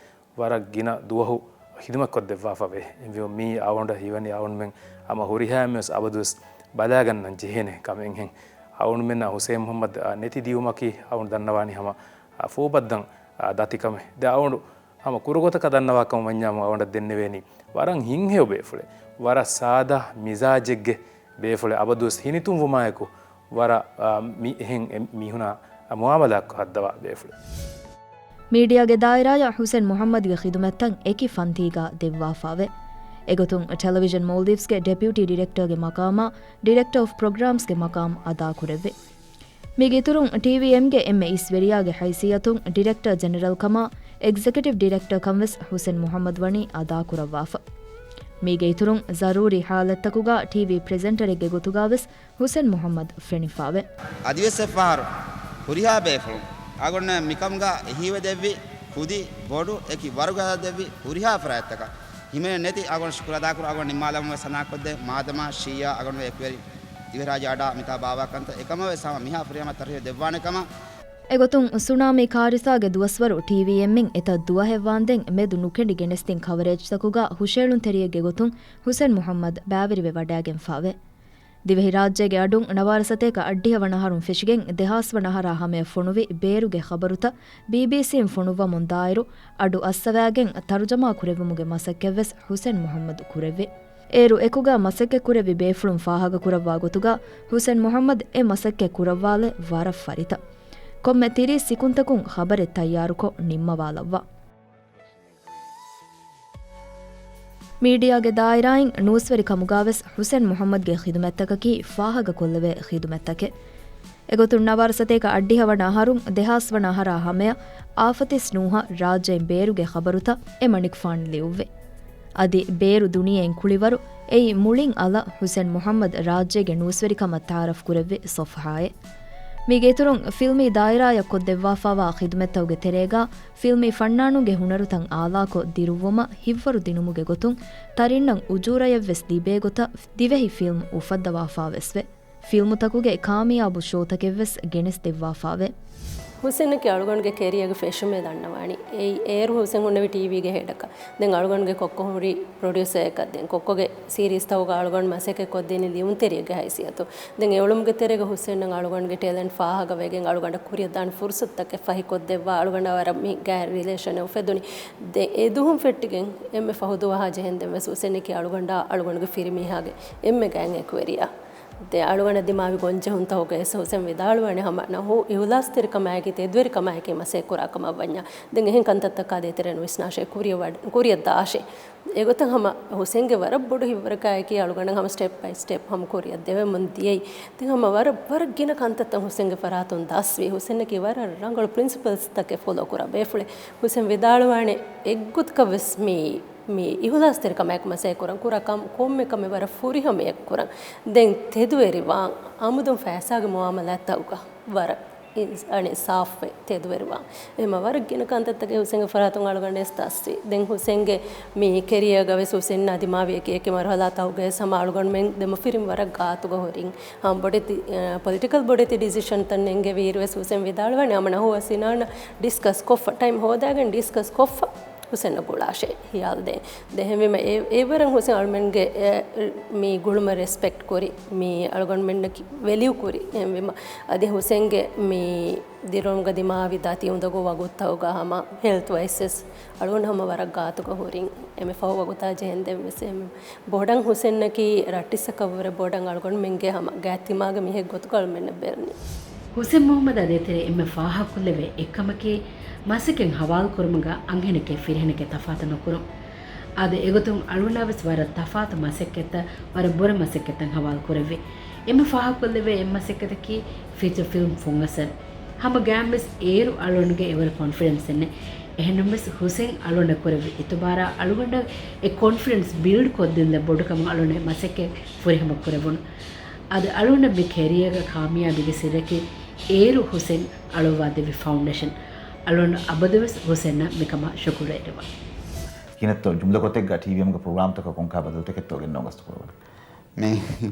ވަރަށް ގިނަ ދުވަހު ޚިދުމަތްކޮށްދެއްވާފަވޭ. އެހެންވީމަ މީ އަވަނޑަށް ހީވަނީ އަވަނޑުމެން ހަމަ ހުރިހާ އެންމެ ވެސް އަބަދުވެސް ބަލާގަންނަން ޖެހޭނެ ކަމެއްހެން. އަވަނޑުމެންނަށް ހުސެން މުޙައްމަދު، އާ، ނެތި ދިޔުމަކީ އަވަނޑު ދަންނަވާނީ ހަމަ، އާ، ފޯބައްދަން، އާ، ދަތިކަމެއް. ދެ އަވަނޑު ހަމަ ކުރުގޮތަކަށް ދަންނަވާކަމަށް ވަންޏާމު އަވަނޑަށް ދެންނެވޭނީ ވަރަށް ހިތްހެޔޮ ބޭފުޅެއް. ވަރަށް ސާދާ މިޒާޖެއްގެ ބޭފުޅެއް އަބަދުވެސް ހިނިތުންވުމާއެކު ވަރަށް، އާ، މި އެހެން އެ މީހުނާ މުއާމަލާ ހައްދަވާ ބޭފުޅެއް. މީޑިއާގެ ދާއިރާއަށް ހުސެން މުޙައްމަދުގެ ޚިދުމަތްތައް އެކި ފަންތީގަ ދެއްވާފައެވެ. އެގޮތުން ޓެލެވިޝަން މޯލްޑިވްސްގެ ޑެޕިއުޓީ ޑިރެކްޓަރގެ މަޤާމާ ޑިރެކްޓަރ އޮފް ޕްރޮގްރާމްސްގެ މަޤާމް އަދާކުރެއްވި. މީގެ އިތުރުން ޓީވީއެމްގެ އެންމެ އިސްވެރިޔާގެ ހައިސިއްޔަތުން ޑިރެކްޓަރ ޖެނެރަލް ކަމާ އެގްޒެކެޓިވް ޑިރެކްޓަރ ކަން ވެސް ހުސެން މުޙައްމަދު ވަނީ އަދާކުރައްވާފަ. މީގެ އިތުރުން ޒަރޫރީ ހާލަތްތަކުގަ ޓީވީ ޕްރެޒެންޓަރެއްގެ ގޮތުގަވެސް ހުސެން މުޙައްމަދު ފެނިފައެވެ. އަދިވެސް އެއްފަހަރު ހުރިހާ ބޭފުޅުން އަޅުގަނޑު މިކަމުގަ އެހީވެ ދެއްވި ކުދި، ބޮޑު، އެކި ވަރުގަދަ ދެއްވި ހުރިހާ ފަރާތްތަކަށް ހިމެނެން ނެތި އަޅުގަނޑު ޝުކުރު އަދާކުރު އަޅުގަނޑު ނިންމާލަމުން ވެސް ސަނާކޮށްދޭ މާދަމާ ޝީޔާ އަޅުގަނޑު އެކުވެރި ދިވެހިރާއްޖެ އަޑާ މިތާ ބާވާކަންތައް އެކަމަށް ވެސް ހަމަ މިހާ ފުރިހަމަ ތަރުހީބު ދެއްވާނެ ކަމަށް. އެގޮތުން ސުނާމީ ކާރިސާގެ ދުވަސްވަރު ޓީވީއެމްއިން އެތައް ދުވަހެއް ވާންދެން މެދު ނުކެނޑި ގެނެސްދިން ކަވަރޭޖްތަކުގަ ހުށައެޅުންތެރިއެއްގެ ގޮތުން ހުސެން މުޙައްމަދު ބައިވެރިވެ ވަޑައިގެންފާވޭ. ދިވެހިރާއްޖޭގެ އަޑުން ނަވާރަ ސަތޭކަ އަށްޑިހަ ވަނަ އަހަރުން ފެށިގެން ދެހާސް ވަނަ އަހަރާ ހަމަޔަށް ފޮނުވި ބޭރުގެ ޚަބަރުތައް ބީބީސީން ފޮނުއްވަމުން ދާއިރު އަޑު އައްސަވާގެން ތަރުޖަމާ ކުރެއްވުމުގެ މަސައްކަތްވެސް ހުސެން މުޙައްމަދު ކުރެއްވި. އޭރު އެކުގަ މަސައްކަތްކުރެއްވި ބޭފުޅުން ފާހަގަކުރައްވާ ގޮތުގަ ހުސެން މުޙައްމަދު އެ މަސައްކަތް ކުރައްވާލެއް ވަރަށް ފަރިތަ. ކޮންމެ ތިރީސް ސިކުންތަކުން ޚަބަރެއް ތައްޔާރުކޮށް ނިންމަވާލައްވާ. މީޑިއާގެ ދާއިރާއިން ނޫސްވެރި ކަމުގާވެސް ހުސެން މުޙައްމަދުގެ ޚިދުމަތްތަކަކީ ފާހަގަކޮށްލެވޭ ޚިދުމަތްތަކެއް. އެގޮތުން ނަވާރަ ސަތޭކަ އަށްޑިހަ ވަނަ އަހަރުން ދެހާސް ވަނަ އަހަރާ ހަމަޔަށް އާފަތިސް ނޫހަށް ރާއްޖޭން ބޭރުގެ ޚަބަރުތައް އެ މަނިކުފާނު ލިޔުއްވި. އަދި ބޭރު ދުނިޔެއިން ކުޅިވަރު އެއީ މުޅިން އަލަށް ހުސެން މުޙައްމަދު ރާއްޖޭގެ ނޫސްވެރިކަމަށް ތަޢާރަފް ކުރެއްވި ޞަފްޙާއެއް. މީގެ އިތުރުން ފިލްމީ ދާއިރާޔަށް ކޮށްދެއްވާފާވާ ޚިދުމަތްތަކުގެ ތެރޭގަ ފިލްމީ ފަންނާނުންގެ ހުނަރުތައް އާލާކޮށް ދިރުއްވުމަށް ހިތްވަރު ދިނުމުގެ ގޮތުން ތަރިންނަށް އުޖޫރައެއްވެސް ލިބޭ ގޮތަށް ދިވެހި ފިލްމް އުފައްދަވާފާވެސްވޭ. ފިލްމުތަކުގެ ކާމިޔާބު ޝޯތަކެއްވެސް ގެނެސްދެއްވާފާވޭ. ހުސެންއަކީ އަޅުގަނޑުގެ ކެރިއަރގެ ފެށުމޭ ދަންނަވާނީ. އެއީ އޭރު ހުސެން ހުންނެވި ޓީވީގެ ހެޑަކަށް. ދެން އަޅުގަނޑުގެ ކޮއްކޮ ހުރި ޕްރޮޑިއުސަރއަކަށް. ދެން ކޮއްކޮގެ ސީރީޒްތަކުގަ އަޅުގަނޑު މަސައްކަތް ކޮށްދޭނީ ލިޔުންތެރިއެއްގެ ހައިސިއްޔަތުން. ދެން އެ އުޅުމުގެ ތެރޭގަ ހުސެންއަށް އަޅުގަނޑުގެ ޓެލެންޓް ފާހަގަވެގެން އަޅުގަނޑަށް ކުރިއަށް ދާން ފުރުސަތުތަކެއް ފަހިކޮށްދެއްވާ އަޅުގަނޑަށް ވަރަށް މި ގާތް ރިލޭޝަނެއް އުފެދުނީ. ދެން އެ ދުވަހުން ފެއްޓިގެން އެންމެ ފަހު ދުވަހާ ޖެހެންދެން ވެސް ހުސެންއަކީ އަޅުގަނޑާ އަޅުގަނޑުގެ ފިރިމީހާގެ އެންމެ ގާތް އެކުވެރިޔާ. ދެން އަޅުގަނޑަށް ދިމާވި ގޮންޖެހުންތަކުގައި ހުސެން ވިދާޅުވާނެ ހަމަ ނަހޫ އިހުލާސްތެރިކަމާއެކީ ތެދުވެރިކަމާއެކީ މަސައްކަތް ކުރާ ކަމަށް ވަންޏާ. ދެން އެހެން ކަންތައްތަކާ ދޭތެރޭން ވިސްނާށޭ ކުރިއަށް ވަޑް-، ކުރިއަށް ދާށޭ. އެގޮތަށް ހަމަ ހުސެންގެ ވަރަށް ބޮޑު ހިތްވަރަކާއެކީ އަޅުގަނޑަށް ހަމަ ސްޓެޕް ބައި ސްޓެޕް ހަމަ ކުރިއަށް ދެވެމުން ދިޔައީ. ދެން ހަމަ ވަރަށް، ވަރަށް ގިނަ ކަންތައްތައް ހުސެންގެ ފަރާތުން ދަސްވި. ހުސެންއަކީ ވަރަށް ރަނގަޅު ޕްރިންސިޕަލްސްތަކެއް ފޮލޯ ކުރާ ބޭފުޅެއް. ހުސެން ވިދާޅުވާނެ އެއްގޮތަކަށް ވެސް މީ، މީ އިހުލާސްތެރިކަމާއެކު މަސައްކަތް ކުރަން، ކުރާ ކަމް ކޮންމެ ކަމެއް ވަރަށް ފުރިހަމަޔަށް ކުރަން. ދެން ތެދުވެރިވާން، އަމުދުން ފައިސާގެ މުއާމަލާތްތަކުގަ ވަރަށް އިންސް-، އަނެއް ސާފްވެ ތެދުވެރިވާން. އެހެމަ ވަރަށް ގިނަ ކަންތައްތަކެއް ހުސެންގެ ފަރާތުން އަޅުގަނޑަށް ދަސްވި. ދެން ހުސެންގެ މި ކެރިއަރގަ ވެސް ހުސެންއާ ދިމާވި އެކި އެކި މަރުހަލާތަކުގައި ހަމަ އަޅުގަނޑުމެން ދެމަފިރިން ވަރަށް ގާތުގަ ހުރިން. ހަމަ ބޮޑެތި، އަ، ޕޮލިޓިކަލް ބޮޑެތި ޑިސިޝަންތައް ނެންގެވިއިރު ވެސް ހުސެން ވިދާޅުވާނެ ހަމަ ނަހޫ ސިނާން ޑިސްކަސް ކޮށްފަ، ޓައިމް ހޯދާގެން ޑިސްކަސް ކޮށްފަ ހުސެންއަށް ގުޅާށޭ ހިޔާލު ދޭން. ދެ އެހެންވީމަ އެ، އެވަރަށް ހުސެން އަޅުމެންގެ އެ، މި ގުޅުމަށް ރެސްޕެކްޓް ކުރި، މި އަޅުގަނޑުމެންނަކީ ވެލިއު ކުރި. އެހެންވީމަ އަދި ހުސެންގެ މި ދިރިއުޅުމުގަ ދިމާވި ދާތި އުނދަގޫ ވަގުތުތަކުގަ ހަމަ ހެލްތު ވައިސް ވެސް އަޅުގަނޑު ހަމަ ވަރަށް ގާތުގަ ހުރިން. އެންމެ ފަހު ވަގުތާ ޖެހެންދެން ވެސް އެންމެ ބޮޑަށް ހުސެންއަކީ ރައްޓިއްސަކަށްވުރެ ބޮޑަށް އަޅުގަނޑުމެންގެ ހަމަ ގާތް ތިމާގެ މީހެއް ގޮތުގަ އަޅުމެންނަށް ބޭނުން. ހުސެން މުޙައްމަދާ ދޭތެރޭ އެންމެ ފާހަގަކޮށްލެވޭ އެއްކަމަކީ، މަސައްކަތް ހަވާލުކުރުމުގަ އަންހެނެކޭ ފިރިހެނެކޭ ތަފާތު ނުކުރުން. އާދެ، އެގޮތުން އަޅުގަނޑާވެސް ވަރަށް ތަފާތު މަސައްކަތްތައް، ވަރަށް ބުރަ މަސައްކަތްތައް ހަވާލު ކުރެއްވި. އެންމެ ފާހަގަކޮށްލެވޭ އެއް މަސައްކަތަކީ ފީޗަ ފިލްމް ފުންއަސަރު. ހަމަ ގާތްގަނޑުވެސް އޭރު އަޅުގަނޑުގެ އެވަރު ކޮންފިޑެންސް އެއްނެއް. އެހެންނަމަވެސް ހުސެން އަޅުގަނޑަށް ކުރެއްވި އިތުބާރާ އަޅުގަނޑަށް އެ ކޮންފިޑެންސް ބިލްޑް ކޮށްދިންލެއް ބޮޑުކަމަށް އަޅުގަނޑަށް މަސައްކަތް ފުރިހަމަ ކުރެވުނު. އަދި އަޅުގަނޑަށް މި ކެރިއަރގެ ކާމިޔާބީގެ ސިއްރަކީ އޭރު ހުސެން އަޅުއްވާ ދެއްވި ފައުންޑޭޝަން. އަޅުގަނޑު އަބަދުވެސް ހުސެންއަށް މިކަމަށް ޝުކުރުވެރިވާ. ކިނައްތޯ ޖުމްލަ ގޮތެއްގަ ޓީވީއެމްގެ ޕްރޮގްރާމްތަކަށް ކޮންކަހަލަ ބަދަލުތަކެއްތޯ ގެންނަވަން ގަސްތު ކުރައްވަނީ؟ މި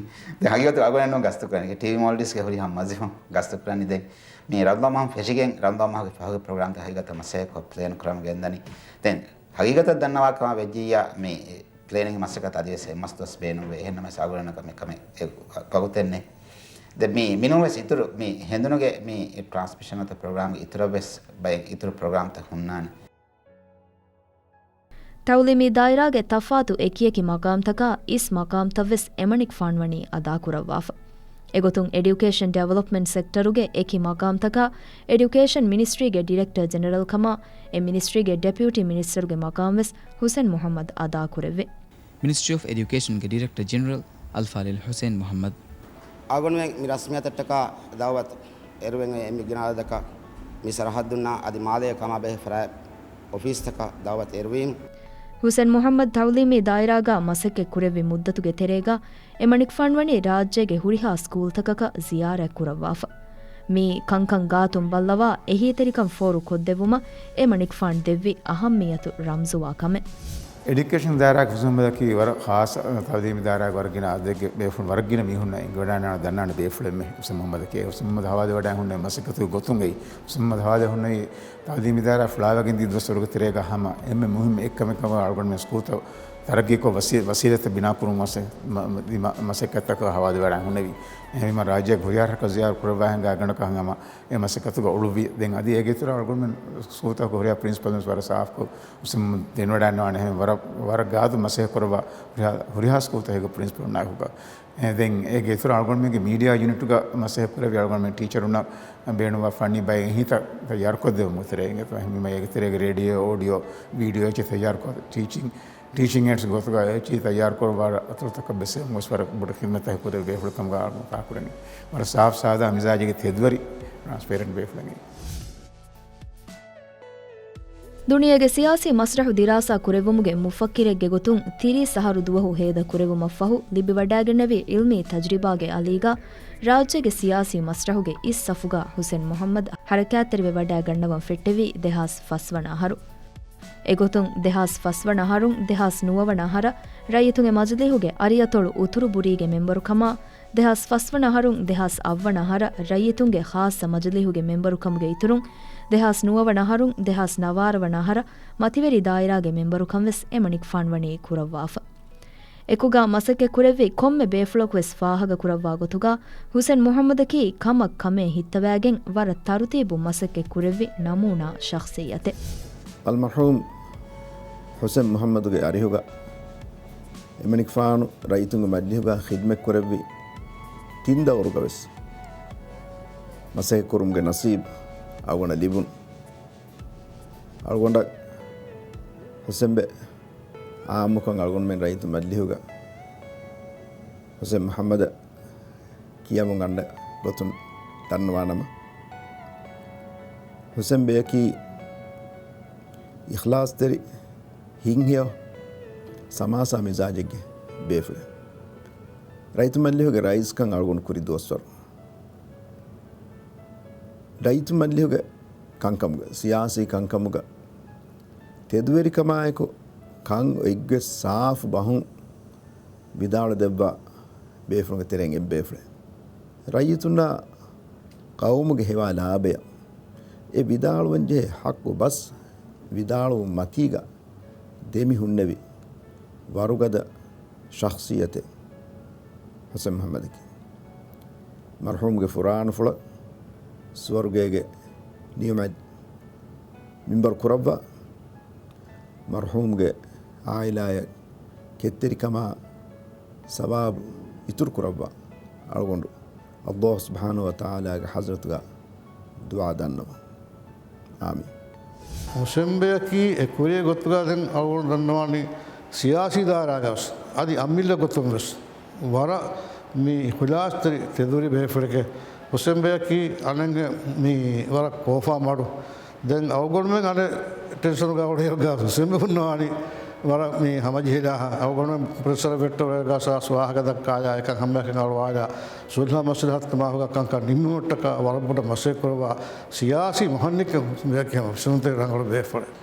ދެ ހަގީގަތު އަޅުގަނޑު ގަސްތު ކުރަނީ ޓީވީ މޯލްޑިވްސްގެ ހުރިހާ މަޖިލިހުން ގަސްތު ކުރަނީ. ދެން މި ރަމަޟާން މަހުން ފެށިގެން ރަމަޟާން މަހުގެ ފަހުގެ ޕްރޮގްރާމްތައް ހަގީގަތަށް މަސައްކަތް ކޮށް ޕްލޭން ކުރަމުން ގެންދަނީ. ދެން ހަގީގަތަށް ދަންނަވާ ކަމަށް ވެއްޖިއްޔާ މި ޕްލޭނިންގ މަސައްކަތަށް އަދިވެސް އެއްމަސް ދުވަސް ބޭނުންވޭ. އެހެންނަމަވެސް އަޅުގަނޑަކަށް މިކަމެއް އެ ވަގުތެއް ނެތް. ދެން މި މިނޫންވެސް އިތުރު މި ހެނދުނުގެ މި ޓްރާންސްމިޝަން އޮތަ ޕްރޮގްރާމްގެ އިތުރަށްވެސް ބައެއް އިތުރު ޕްރޮގްރާމްތައް ހުންނާނެ. ތައުލީމީ ދާއިރާގެ ތަފާތު އެކިއެކި މަގާމްތަކާ އިސް މަގާމްތައްވެސް އެމަނިކުފާން ވަނީ އަދާކުރައްވާފަ. އެގޮތުން އެޑިއުކޭޝަން ޑިވެލޮޕްމަންޓް ސެކްޓަރުގެ އެކި މަގާމްތަކާ އެޑިއުކޭޝަން މިނިސްޓްރީގެ ޑިރެކްޓަރ ޖެނެރަލް ކަމާ އެ މިނިސްޓްރީގެ ޑެޕިއުޓީ މިނިސްޓަރުގެ މަގާމްވެސް ހުސެން މުޙައްމަދު އަދާކުރެއްވި. މިނިސްޓްރީ އޮފް އެޑިއުކޭޝަންގެ ޑިރެކްޓަރ ޖެނެރަލް އަލްފާޟިލް ޙުސައިން މުޙައްމަދު. އަޅުގަނޑުމެން މި ރަސްމިއްޔާތަށްޓަކާ ދަޢުވަތު އެރުވެން އެ މި ގިނަ އަދަދަކަށް މި ސަރަޙައްދުންނާ އަދި މާލޭގަ ކަމާބެހޭ ފަރާތް އޮފީސްތަކަށް ދަޢުވަތު އެރުވީމު. ހުސެން މުޙައްމަދު ތަޢުލީމީ ދާއިރާގަ މަސައްކަތް ކުރެއްވި މުއްދަތުގެ ތެރޭގަ އެމަނިކުފާން ވަނީ ރާއްޖޭގެ ހުރިހާ ސްކޫލްތަކަކަށް ޒިޔާރަތް ކުރައްވާފަ. މި ކަންކަން ގާތުން ބައްލަވާ އެހީތެރިކަން ފޯރު ކޮށްދެއްވުމަށް އެމަނިކުފާނު ދެއްވި އަހައްމިއްޔަތު ރަމްޒުވާ ކަމެއް. އެޑިއުކޭޝަން ދާއިރާގެ ހުސް މުހައްމަދަކީ ވަރަށް ޚާއްޞަ ތައުލީމީ ދާއިރާގެ ވަރަށް ގިނަ އަދަދެއްގެ ބޭފުޅުން، ވަރަށް ގިނަ މީހުންނަށް އެނގިވަޑައިގަންނަވާ ދަންނާނެ ބޭފުޅެއްމެ ހުސެން މުހައްމަދަކީ. ހުސެން މުހައްމަދު ހަވާލުވެވަޑައި ހުންނެވި މަސައްކަތުގެ ގޮތުން އެއީ، ހުސެން މުހައްމަދު ހަވާލުވެ ހުންނެވި ތައުލީމީ ދާއިރާ ފުޅާވެގެން ދިޔަ ދުވަސްވަރުގެ ތެރޭގަ ހަމަ އެންމެ މުހިއްމު އެއްކަމެއް ކަމަށް އަޅުގަނޑުމެން ސްކޫލްތައް ތަރައްގީކޮށް ވަސީ-، ވަސީލަތްތައް ބިނާކުރުމަށް މަ-، މަ-، މަ-، މަސައްކަތްތަކަށް ހަވާލުވެވަޑައި ހުންނެވި. އެހެންވީމަ ރާއްޖޭގެ ހުރިހާ ރަށަކަށް ޒިޔާރަތް ކުރައްވާ ހިނގާ ގަނޑަކަށް ހަމަ އެ މަސައްކަތުގަ އުޅުއްވި. ދެން އަދި އޭގެ އިތުރަށް އަޅުގަނޑުމެން ސްކޫލްތަކުގެ ހުރިހާ ޕްރިންސިޕަލްވެސް ވަރަށް ސާފުކޮށް ހުސެން ދެނެވަޑައިގަންނަވާނެ. އެހެން ވަރަށް، ވަރަށް ގާތު މަސައްކަތް ކުރައްވާ ހުރިހާ، ހުރިހާ ސްކޫލްތަކުގެ ޕްރިންސިޕަލުންނާއެކުގަ. އެ، ދެން އޭގެ އިތުރަށް އަޅުގަނޑުމެންގެ މީޑިއާ ޔުނިޓުގަ މަސައްކަތް ކުރެއްވި އަޅުގަނޑުމެން ޓީޗަރުންނަށް ބޭނުންވާ ފަންނީ ބައެއް އެހީތައް ތައްޔާރުކޮށްދެއްވުމުގެ ތެރޭގަ، އެހެންވީމަ އޭގެ ތެރޭގަ ރޭޑިއޯ، އޯޑިއޯ، ވީޑިއޯ އެއްޗެއް ތައްޔާރުކޮށް ޓީޗިން ޓީޗިން އޭޑްސް ގޮތުގަ އެއްޗެއް ތައްޔާރުކުރައްވާ އަތޮޅުތަކަށް ވެސް ވަރަށް ބޮޑު ޚިދްމަތްތަކެއް ކުރެއްވި ބޭފުޅެއް ކަމުގަ އަޅުގަނޑު ފާހަގަކުރަނީ. ވަރަށް ސާފު ސާދާ މިޒާޖެއްގެ ތެދުވެރި ޓްރާންސްޕޭރެންޓް ބޭފުޅެއް. ދުނިޔޭގެ ސިޔާސީ މަސްރަޙު ދިރާސާ ކުރެއްވުމުގެ މުފައްކިރެއްގެ ގޮތުން ތިރީސް އަހަރު ދުވަހު ހޭދަ ކުރެއްވުމަށްފަހު ލިބިވަޑައިގެންނެވި ޢިލްމީ ތަޖްރިބާގެ އަލީގަ ރާއްޖޭގެ ސިޔާސީ މަސްރަޙުގެ އިސް ސަފުގަ ހުސެން މުޙައްމަދު ޙަރަކާތްތެރިވެވަޑައިގަންނަވަން ފެއްޓެވީ ދެހާސް ފަސް ވަނަ އަހަރު. އެގޮތުން ދެހާސް ފަސް ވަނަ އަހަރުން ދެހާސް ނުވަ ވަނަ އަހަރަށް ރައްޔިތުންގެ މަޖިލީހުގެ އަރިއަތޮޅު އުތުރު ބުރީގެ މެންބަރުކަމާ، ދެހާސް ފަސް ވަނަ އަހަރުން ދެހާސް އަށް ވަނަ އަހަރަށް ރައްޔިތުންގެ ޚާއްޞަ މަޖިލީހުގެ މެންބަރުކަމުގެ އިތުރުން، ދެހާސް ނުވަ ވަނަ އަހަރުން ދެހާސް ނަވާރަ ވަނަ އަހަރަށް މަތިވެރި ދާއިރާގެ މެންބަރުކަން ވެސް އެމަނިކުފާނު ވަނީ ކުރައްވާފަ. އެކުގަ މަސައްކަތް ކުރެއްވި ކޮންމެ ބޭފުޅަކު ވެސް ފާހަގަ ކުރައްވާ ގޮތުގަ، ހުސެން މުޙައްމަދަކީ ކަމަށް ކަމޭ ހިއްތަވައިގެން ވަރަށް ތަރުތީބުން މަސައްކަތް ކުރެއްވި ނަމޫނާ ޝަޚްޞިއްޔަތެއް. އަލްމަރްޙޫމް ހުސެން މުޙައްމަދުގެ އަރިހުގަ އެމަނިކުފާނު ރައްޔިތުންގެ މަޖިލީހުގަ ޚިދްމަތް ކުރެއްވި ތިން ދައުރުގަ ވެސް މަސައްކަތް ކުރުމުގެ ނަސީބު އަޅުގަނޑަށް ލިބުނު. އަޅުގަނޑަށް ހުސެންބެ އާއްމުކޮށް އަޅުގަނޑުމެން ރައްޔިތު މަޖިލީހުގަ ހުސެން މުޙައްމަދަށް ކިޔަމުން އަންނަ ގޮތުން ދަންނަވާނަމަ، ހުސެންބެއަކީ އިޚްލާޞްތެރި، ހިތްހެޔޮ، ސަމާސާ މިޒާޖެއްގެ ބޭފުޅެއް. ރައްޔިތު މަޖިލީހުގެ ރައީސްކަން އަޅުގަނޑު ކުރި ދުވަސްވަރު ރައްޔިތު މަޖިލީހުގެ ކަންކަމުގަ، ސިޔާސީ ކަންކަމުގަ ތެދުވެރިކަމާއެކު ކަން އޮތްގޮތް ސާފު ބަހުން ވިދާޅުދެއްވާ ބޭފުޅުންގެ ތެރެއިން އެއްބޭފުޅެއް. ރައްޔިތުންނާ ޤައުމުގެ ހެވާ ލާބަޔަށް އެ ވިދާޅުވަންޖެހޭ ޙައްޤު ބަސް ވިދާޅުވުން މަތީގަ ދެމި ހުންނެވި ވަރުގަދަ ޝަޚްޞިއްޔަތެއް ހުސެން މުޙައްމަދަކީ. މަރްޙޫމްގެ ފުރާނަފުޅަށް ސުވަރުގޭގެ ނިޢުމަތް މިންބަރު ކުރައްވާ، މަރްޙޫމްގެ ޢާއިލާއަށް ކެތްތެރިކަމާ ސަވާބު އިތުރު ކުރައްވާ އަޅުގަނޑު ﷲ ސުބްޙާނަހޫ ވަތަޢާލާގެ ޙަޟްރަތުގަ ދުޢާ ދަންނަވަން. އާމީން. ހުސެންބެއަކީ އެ ކުރިއެއް ގޮތުގަ ދެން އަޅުގަނޑު ދަންނަވާނީ ސިޔާސީ ދާއިރާގަ ވެސް އަދި އަމިއްލަ ގޮތުން ވެސް ވަރަށް މި އިޚްލާޞްތެރި ތެދުވެރި ބޭފުޅެކޭ. ހުސެންބެއަކީ އަނެއްގެ މި ވަރަށް ކޯފާ މަޑު. ދެން އަޅުގަނޑުމެން އަނެއް ޓެންޝަނުގަ އުޅޭއިރުގަ ހުސެންބެ ހުންނަވާނީ ވަރަށް މި ހަމަޖެހިލާ. އަޅުގަނޑުމެން ޕްރެޝަރ ވެއްޓަވައިގަ ސާސް ވާހަކަ ދައްކާލާ، އެކަން ހަމައެކަން އަޅުވާލާ، ސުލްހަ މަސްލަހަތުގެ މާހުގަ ކަންކަން ނިންމުމަށްޓަކާ ވަރަށް ބޮޑަށް މަސައްކަތް ކުރައްވާ ސިޔާސީ މުހައްނިކެއް ހުސެންބެއަކީ ހަމަ ހުސެންބެ ރަނގަޅު ބޭފުޅެއް.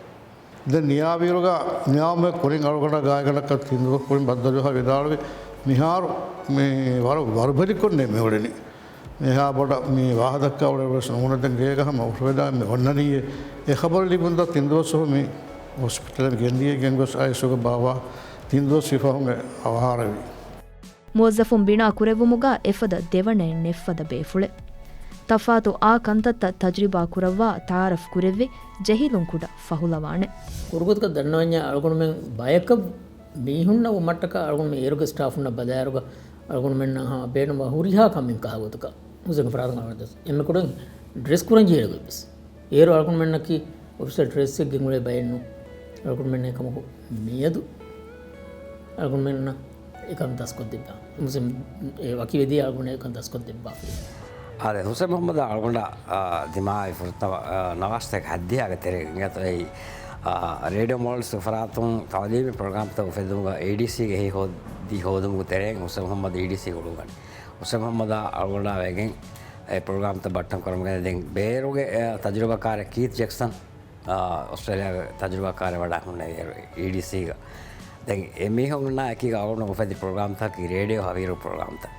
ދެން ނިޔާވިއިރުގަ ނިޔާވުމުގެ ކުރިން އަޅުގަނޑާ ގާތްގަނޑަކަށް ތިން ދުވަސް ކުރިން ބައްދަލުވެފަ ވިދާޅުވި، މިހާރު މި ވަރަށް ވަރުބަލިކޮށް ނޭނގެ މި އުޅެނީ. މިހާ ބޮޑަށް މި ވާހަކަ ދައްކާ އުޅޭ ވެސް ނޫން. ދެން ގޭގަ ހަމަ އުފަވެދާ މި އޮންނަނީ. އެ ޚަބަރު ލިބުންތާ ތިން ދުވަސް މި ހޮސްޕިޓަލަށް ގެންދިޔަ ގެންގޮސް އައިސީޔޫގަ ބާއްވާ ތިން ދުވަސް ވީ ފަހުން އަވަހާރަވި. މުވައްޒަފުން ބިނާ ކުރެއްވުމުގަ އެފަދަ ދެވަނައެއް ނެތްފަދަ ބޭފުޅެއް. ތަފާތު އާ ކަންތައްތައް ތަޖްރިބާ ކުރައްވާ ތަޢާރަފް ކުރެއްވި ޖެހިލުން ކުޑަ ފަހުލަވާނެ. ކުރުގޮތަކަށް ދަންނަވަންޏާ އަޅުގަނޑުމެން ބަޔަކަށް މީހުންނަށް ވުމަށްޓަކާ އަޅުގަނޑުމެން އޭރުގެ ސްޓާފުންނަށް ބަލާއިރުގަ އަޅުގަނޑުމެންނަށް ހަމަ ބޭނުންވާ ހުރިހާ ކަމެއް ކަހަލަ ގޮތަކަށް ހުސެންގެ ފަރާތުން އަޅުގަނޑު އެންމެ ކުޑަ ޑްރެސް ކުރަން ޖެހޭ ގޮތްވެސް. އޭރު އަޅުގަނޑުމެންނަކީ އޮފިޝަލް ޑްރެސްއެއް ގެންގުޅޭ ބައެއް ނޫން. އަޅުގަނޑުމެންނަށް އެކަމަކު މިއަދު އަޅުގަނޑުމެންނަށް އެކަން ދަސްކޮށްދެއްވާ. މުސްލިމް އެ ވަކިވެދިޔަ އަޅުގަނޑު އެކަން ދަސްކޮށްދެއްވާފަ. އާދެ، ހުސެން މުޙައްމަދަށް އަޅުގަނޑަށް، އާ، ދިމާވި ފުރަތަމަ، އާ، ނަވާސްތަކެއް ހައްދިޔާގެ ތެރޭގަ އިނގޭތޯ އެއީ، އާ، ރޭޑިއޯ މޯލްޑްސް ފަރާތުން ތަޢުލީމީ ޕްރޮގްރާމްތައް އުފެއްދުމުގަ އޭޑީސީގެ އެހީ ހޯދި ހޯދުމުގެ ތެރެއިން ހުސެން މުޙައްމަދު އީޑީސީގަ އުޅުން ގަންނަވަނީ. ހުސެން މުޙައްމަދާ އަޅުގަނޑާ ވެގެން އެ ޕްރޮގްރާމްތައް ބައްޓަން ކުރަމުގެ ދެން ބޭރުގެ، އެ، ތަޖުރިބާކާރެއް ކީތް ޖެކްސަން، އާ، އޮސްޓްރޭލިޔާގެ ތަޖުރިބާކާރެއް ވަޑާ ހުންނެވި އީޑީސީގަ. ދެން އެ މީހުންނާ އެކީގަ އަޅުގަނޑު އުފެދި ޕްރޮގްރާމްތަކަކީ ރޭޑިއޯ ހަވީރު ޕްރޮގްރާމްތައް.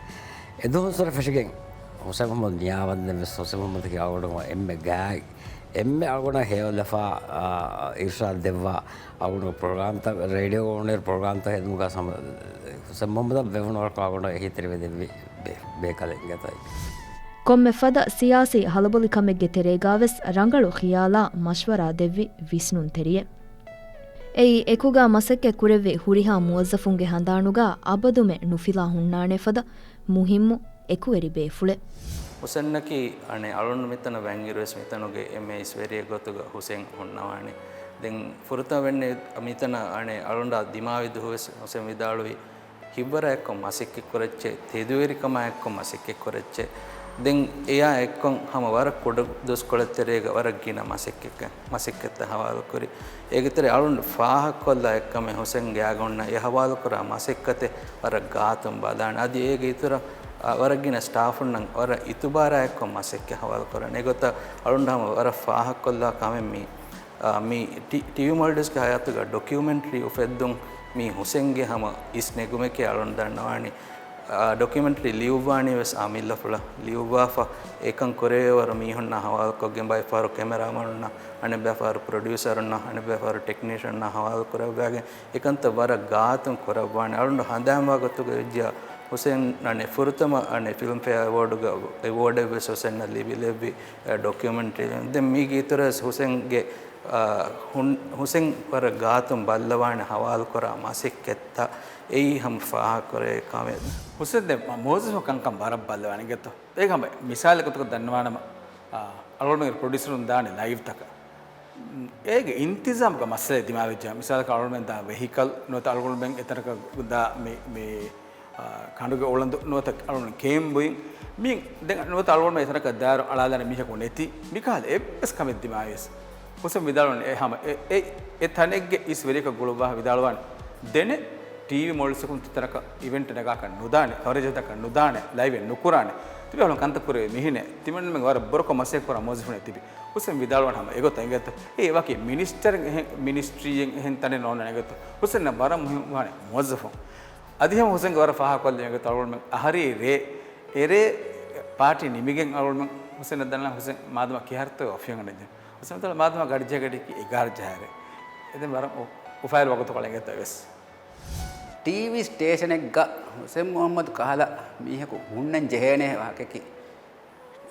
އެ ދުވަހު ސުރެ ފެށިގެން ހުސެން މުހައްމަދު ނިޔާވަންދެން ވެސް ހުސެން މުހައްމަދަކީ އަޅުގަނޑު އެންމެ ގާތް އެންމެ އަޅުގަނޑަށް ހެޔޮލަފާ، އާ، އިރުޝާދު ދެއްވާ އަޅުގަނޑު ޕްރޮގްރާމްތައް، ރޭޑިއޯ އޮންއެއަރ ޕްރޮގްރާމްތައް ހެދުމުގަ ހުސެން މުހައްމަދަށް ވެވުނު ވަރަކަށް އަޅުގަނޑަށް އެހީތެރިވެ ދެއްވި ބޭ-، ބޭކަލެއް އިނގޭތޯ. ކޮންމެ ފަދަ ސިޔާސީ ހަލަބޮލިކަމެއްގެ ތެރޭގާވެސް ރަނގަޅު ޚިޔާލާ މަޝްވަރާ ދެއްވި ވިސްނުންތެރިއެއް. އެއީ އެކުގަ މަސައްކަތް ކުރެއްވި ހުރިހާ މުވައްޒަފުންގެ ހަނދާނުގަ އަބަދުމެ ނުފިލާ ހުންނާނެ ފަދަ މުހިއްމު އެކުވެރި ބޭފުޅެއް. ހުސެންއަކީ އަނެއް އަޅުން މިތަނަށް ވަންއިރުވެސް މިތަނުގެ އެންމެ އިސްވެރިއެއް ގޮތުގަ ހުސެން ހުންނަވާނެ. ދެން ފުރަތަމަ ވެންނެވި މިތަނަށް އަނެއް އަޅުންޑާ ދިމާވި ދުވަހުވެސް ހުސެން ވިދާޅުވި، ހިތްވަރާ އެއްކޮށް މަސައްކަތް ކުރައްޗޭ، ތެދުވެރިކަމާ އެއްކޮށް މަސައްކަތް ކުރައްޗޭ. ދެން އެޔާ އެއްކޮށް ހަމަ ވަރަށް ކުޑަ ދުވަސްކޮޅެއް ތެރޭގަ ވަރަށް ގިނަ މަސައްކަތް، މަސައްކަތްތައް ހަވާލުކުރި. އޭގެ ތެރޭ އަޅުން ފާހަގަކޮށްލާ އެއްކަމެއް ހުސެން ގާގަ އޮންނަ އެ ހަވާލުކުރާ މަސައްކަތެއް ވަރަށް ގާތުން ބަލާނެ. އަދި އޭގެ އިތުރަށް، އާ، ވަރަށް ގިނަ ސްޓާފުންނަށް ވަރަށް އިތުބާރާ އެއްކޮށް މަސައްކަތް ހަވާލުކުރާނެ. އެގޮތަށް އަޅުން ހަމަ ވަރަށް ފާހަގަކޮށްލާ ކަމެއް މީ. އާ، މި ޓީ-، ޓީވީ މޯލްޑިވްސްގެ ހަޔާތުގަ ޑޮކިއުމެންޓްރީ އުފެއްދުން މީ ހުސެންގެ ހަމަ އިސް ނެގުމެކޭ އަޅުން ދަންނަވާނީ. އާ، ޑޮކިއުމެންޓްރީ ލިޔުއްވާނީ ވެސް އާ މިއްލަފުޅަށް ލިޔުއްވާފަ، އެކަން ކުރެވޭވަރު މީހުންނާ ހަވާލުކޮށްގެން ބައެއް ފަހަރު ކެމެރާމަނުންނާ، އަނެއް ބައެއް ފަހަރު ޕްރޮޑިއުސަރުންނާ، އަނެއް ބައެއް ފަހަރު ޓެކްނީޝަންނާ ހަވާލު ކުރައްވާގެން އެކަންތައް ވަރަށް ގާތުން ކުރައްވާނެ. އަޅުން ހަނދާންވާ ގޮތުގަ ވެއްޖިޔާ ހުސެން އަނެއް ފުރަތަމަ އަނެއް ފިލްމް ފެއާ އެވޯޑުގަ އެވޯޑެއް ވެސް ހުސެންއަށް ލިބިލެއްވި. އެ، ޑޮކިއުމެންޓްރީ. ދެން މީގެ އިތުރަށް ހުސެންގެ، އާ، ހުން-، ހުސެން ވަރަށް ގާތުން ބައްލަވާނެ ހަވާލުކުރާ މަސައްކަތްތައް އެއީ ހަމަ ފާހަގަކުރެވޭ ކަމެއް. ހުސެން ދެ މުވައްޒަފު ކަންކަން ވަރަށް ބައްލަވާނެ ގެތޯ. އޭގެ ހަމަ މިސާލެއް ގޮތަކަށް ދަންނަވާނަމަ، އާ، އަޅުގަނޑުމެން ޕްރޮޑިއުސަރުން ދާނެ ލައިވްތަކަށް. އޭގެ އިންތިޒާމްގެ މައްސަލައެއް ދިމާވެއްޖެ. މިސާލަކަށް އަޅުގަނޑުމެން ދާ ވެހިކަލް ނުވަތަ އަޅުގަނޑުމެން އެތަނަކަށް ދާ މި، މި އާ، ކަނޑުގެ އުޅަނދު ނުވަތަ އަޅުގަނޑު ކޭމްބުއިން މި ދެން ނުވަތަ އަޅުގަނޑުމެން އެތަނަކަށް ދާއިރު އަޅާލާނެ މީހަކު ނެތި މިކަހަލަ އެއްވެސް ކަމެއް ދިމާވިޔަސް ހުސެން ވިދާޅުވަނީ އެ ހަމަ އެ، އެ، އެ ތަނެއްގެ އިސް ވެރިޔަކަށް ގުޅުއްވާ ވިދާޅުވާނެ. ދެނެ ޓީވީ މޯލްޑިވްސްއަކުން ތިތަނަކަށް އިވެންޓް ނަގާކަށް ނުދާނެ، ކަވަރޭޖް ހަދާކަށް ނުދާނެ، ލައިވެއް ނުކުރާނެ. ތިބޭފުޅުން ކަންތައް ކުރެވޭ މިހެނެއް. ތިމަންމެން ވަރަށް ބުރަކޮށް މަސައްކަތް ކުރާ މުވައްޒަފުން ތިބި. ހުސެން ވިދާޅުވާނެ ހަމަ އެގޮތަށް އިނގޭތޯ. އެ ވަކި މިނިސްޓަރެއް އެހެން، މިނިސްޓްރީއެއް އެހެން ތަނެއް ނޯންނާނެ އެގޮތަށް. ހުސެންއަށް ވަރަށް މުހިއްމުވާނެ މުވައްޒަފުން. އަދި ހަމަ ހުސެންގެ ވަރަށް ފާހަގަކޮށްލި އެގޮތަށް އަޅުގަނޑުމެން އަހަރީ ރޭ، އެރޭ ޕާޓީ ނިމިގެން އަޅުގަނޑުމެން ހުސެންއަށް ދަންނަ ހުސެން މާދަމާ ކިހާރަތޯ އޮފީހަށް އަންނަންޖެ. ހުސެން މާދަމާ ގަޑިޖައް ގަޑިއަކީ އެގާރަ ޖަހާއިރު. އެދެން ވަރަށް އު-، އުފާވެރި ވަގުތުކޮޅެއް އިނގޭތޯ އެވެސް. ޓީވީ ސްޓޭޝަނެއްގަ ހުސެން މުހައްމަދު ކަހަލަ މީހަކު ހުންނަން ޖެހޭނޭ ވާހަކައަކީ،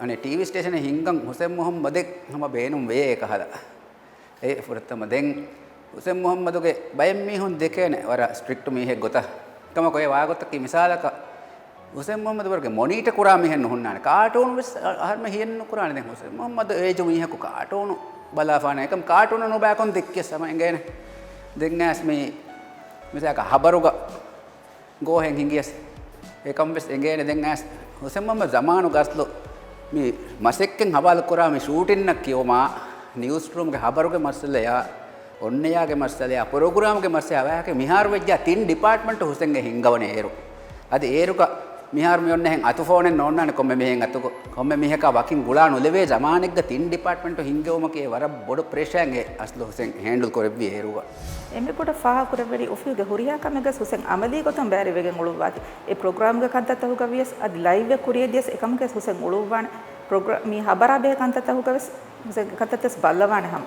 އަނެއް ޓީވީ ސްޓޭޝަނެއް ހިންގަން ހުސެން މުހައްމަދެއް ހަމަ ބޭނުން ވޭ ކަހަލަ. އެ ފުރަތަމަ ދެން ހުސެން މުހައްމަދުގެ ބައެއް މީހުން ދެކޭނެ ވަރަށް ސްޓްރިކްޓް މީހެއް ގޮތަށް. ކަމަކު އެ ވާގޮތަކީ މިސާލަކަށް ހުސެން މުހައްމަދު ވަރުގެ މޮނީޓަ ކުރާ މީހެއް ނުހުންނާނެ. ކާޓޫނު ވެސް އަ-، އަހަރުމެ ހިޔެއް ނުކުރާނެ. ދެން ހުސެން މުހައްމަދު އޭޖު މީހަކު ކާޓޫނު ބަލާފާނެ. އެކަމް ކާޓޫނު ނުބައިކޮން ދެއްކިޔަސް ހަމަ އެނގޭނެ. ދެން އައިސް މި މިސާލަކަށް ހަބަރުގަ ގޯހެން ހިނގިޔަސް އެކަން ވެސް އެނގޭނެ. ދެން އައިސް ހުސެން މުހައްމަދު ޒަމާނުގަ އަސްލު މި މަސައްކަތް ހަވާލު ކުރާ މި ޝޫޓިންއަށް ކިޔުމާ، ނިއުސްރޫމްގެ ހަބަރުގެ މައްސަލަޔާ، އޮންނަޔާގެ މައްސަލަޔާ، ޕްރޮގްރާމްގެ މައްސަލަޔާ، ވާހަކަ މިހާރު ވެއްޖާ ތިން ޑިޕާޓްމަންޓު ހުސެންގެ ހިންގަވަނީ އޭރު. އަދި އޭރުގަ މިހާރު މި އޮންނަ އެހެން އަތު ފޯނެއް ނޯންނާނެ ކޮންމެ މީހެއް އަތުގަ، ކޮންމެ މީހަކާ ވަކިން ގުޅާ ނުލެވޭ ޒަމާނެއްގަ ތިން ޑިޕާޓްމަންޓު ހިންގެވުމަކީ ވަރަށް ބޮޑު ޕްރެޝަރެއް އަސްލު ހުސެން ހޭންޑްލް ކުރެއްވި އޭރުގަ. އެންމެ ބޮޑަށް ފާހަގަކުރެއްވެނީ އޮފީހުގެ ހުރިހާ ކަމެއްގަސް ހުސެން އަމަލީ ގޮތުން ބައިވެރިވެގެން އުޅުއްވާތީ. އެ ޕްރޮގްރާމްގެ ކަންތައްތަކުގަ ވިޔަސް އަދި ލައިވްއެއް ކުރިޔަށް ދިޔަސް އެކަމަކަށް ހުސެން އުޅުއްވާނެ. ޕްރޮގްރާ-، މި ހަބަރާ ބެހޭ ކަންތައްތަކުގަ ވެސް ހުސެންގެ ކަންތައްތައް ވެސް ބައްލަވާނެ ހަމަ.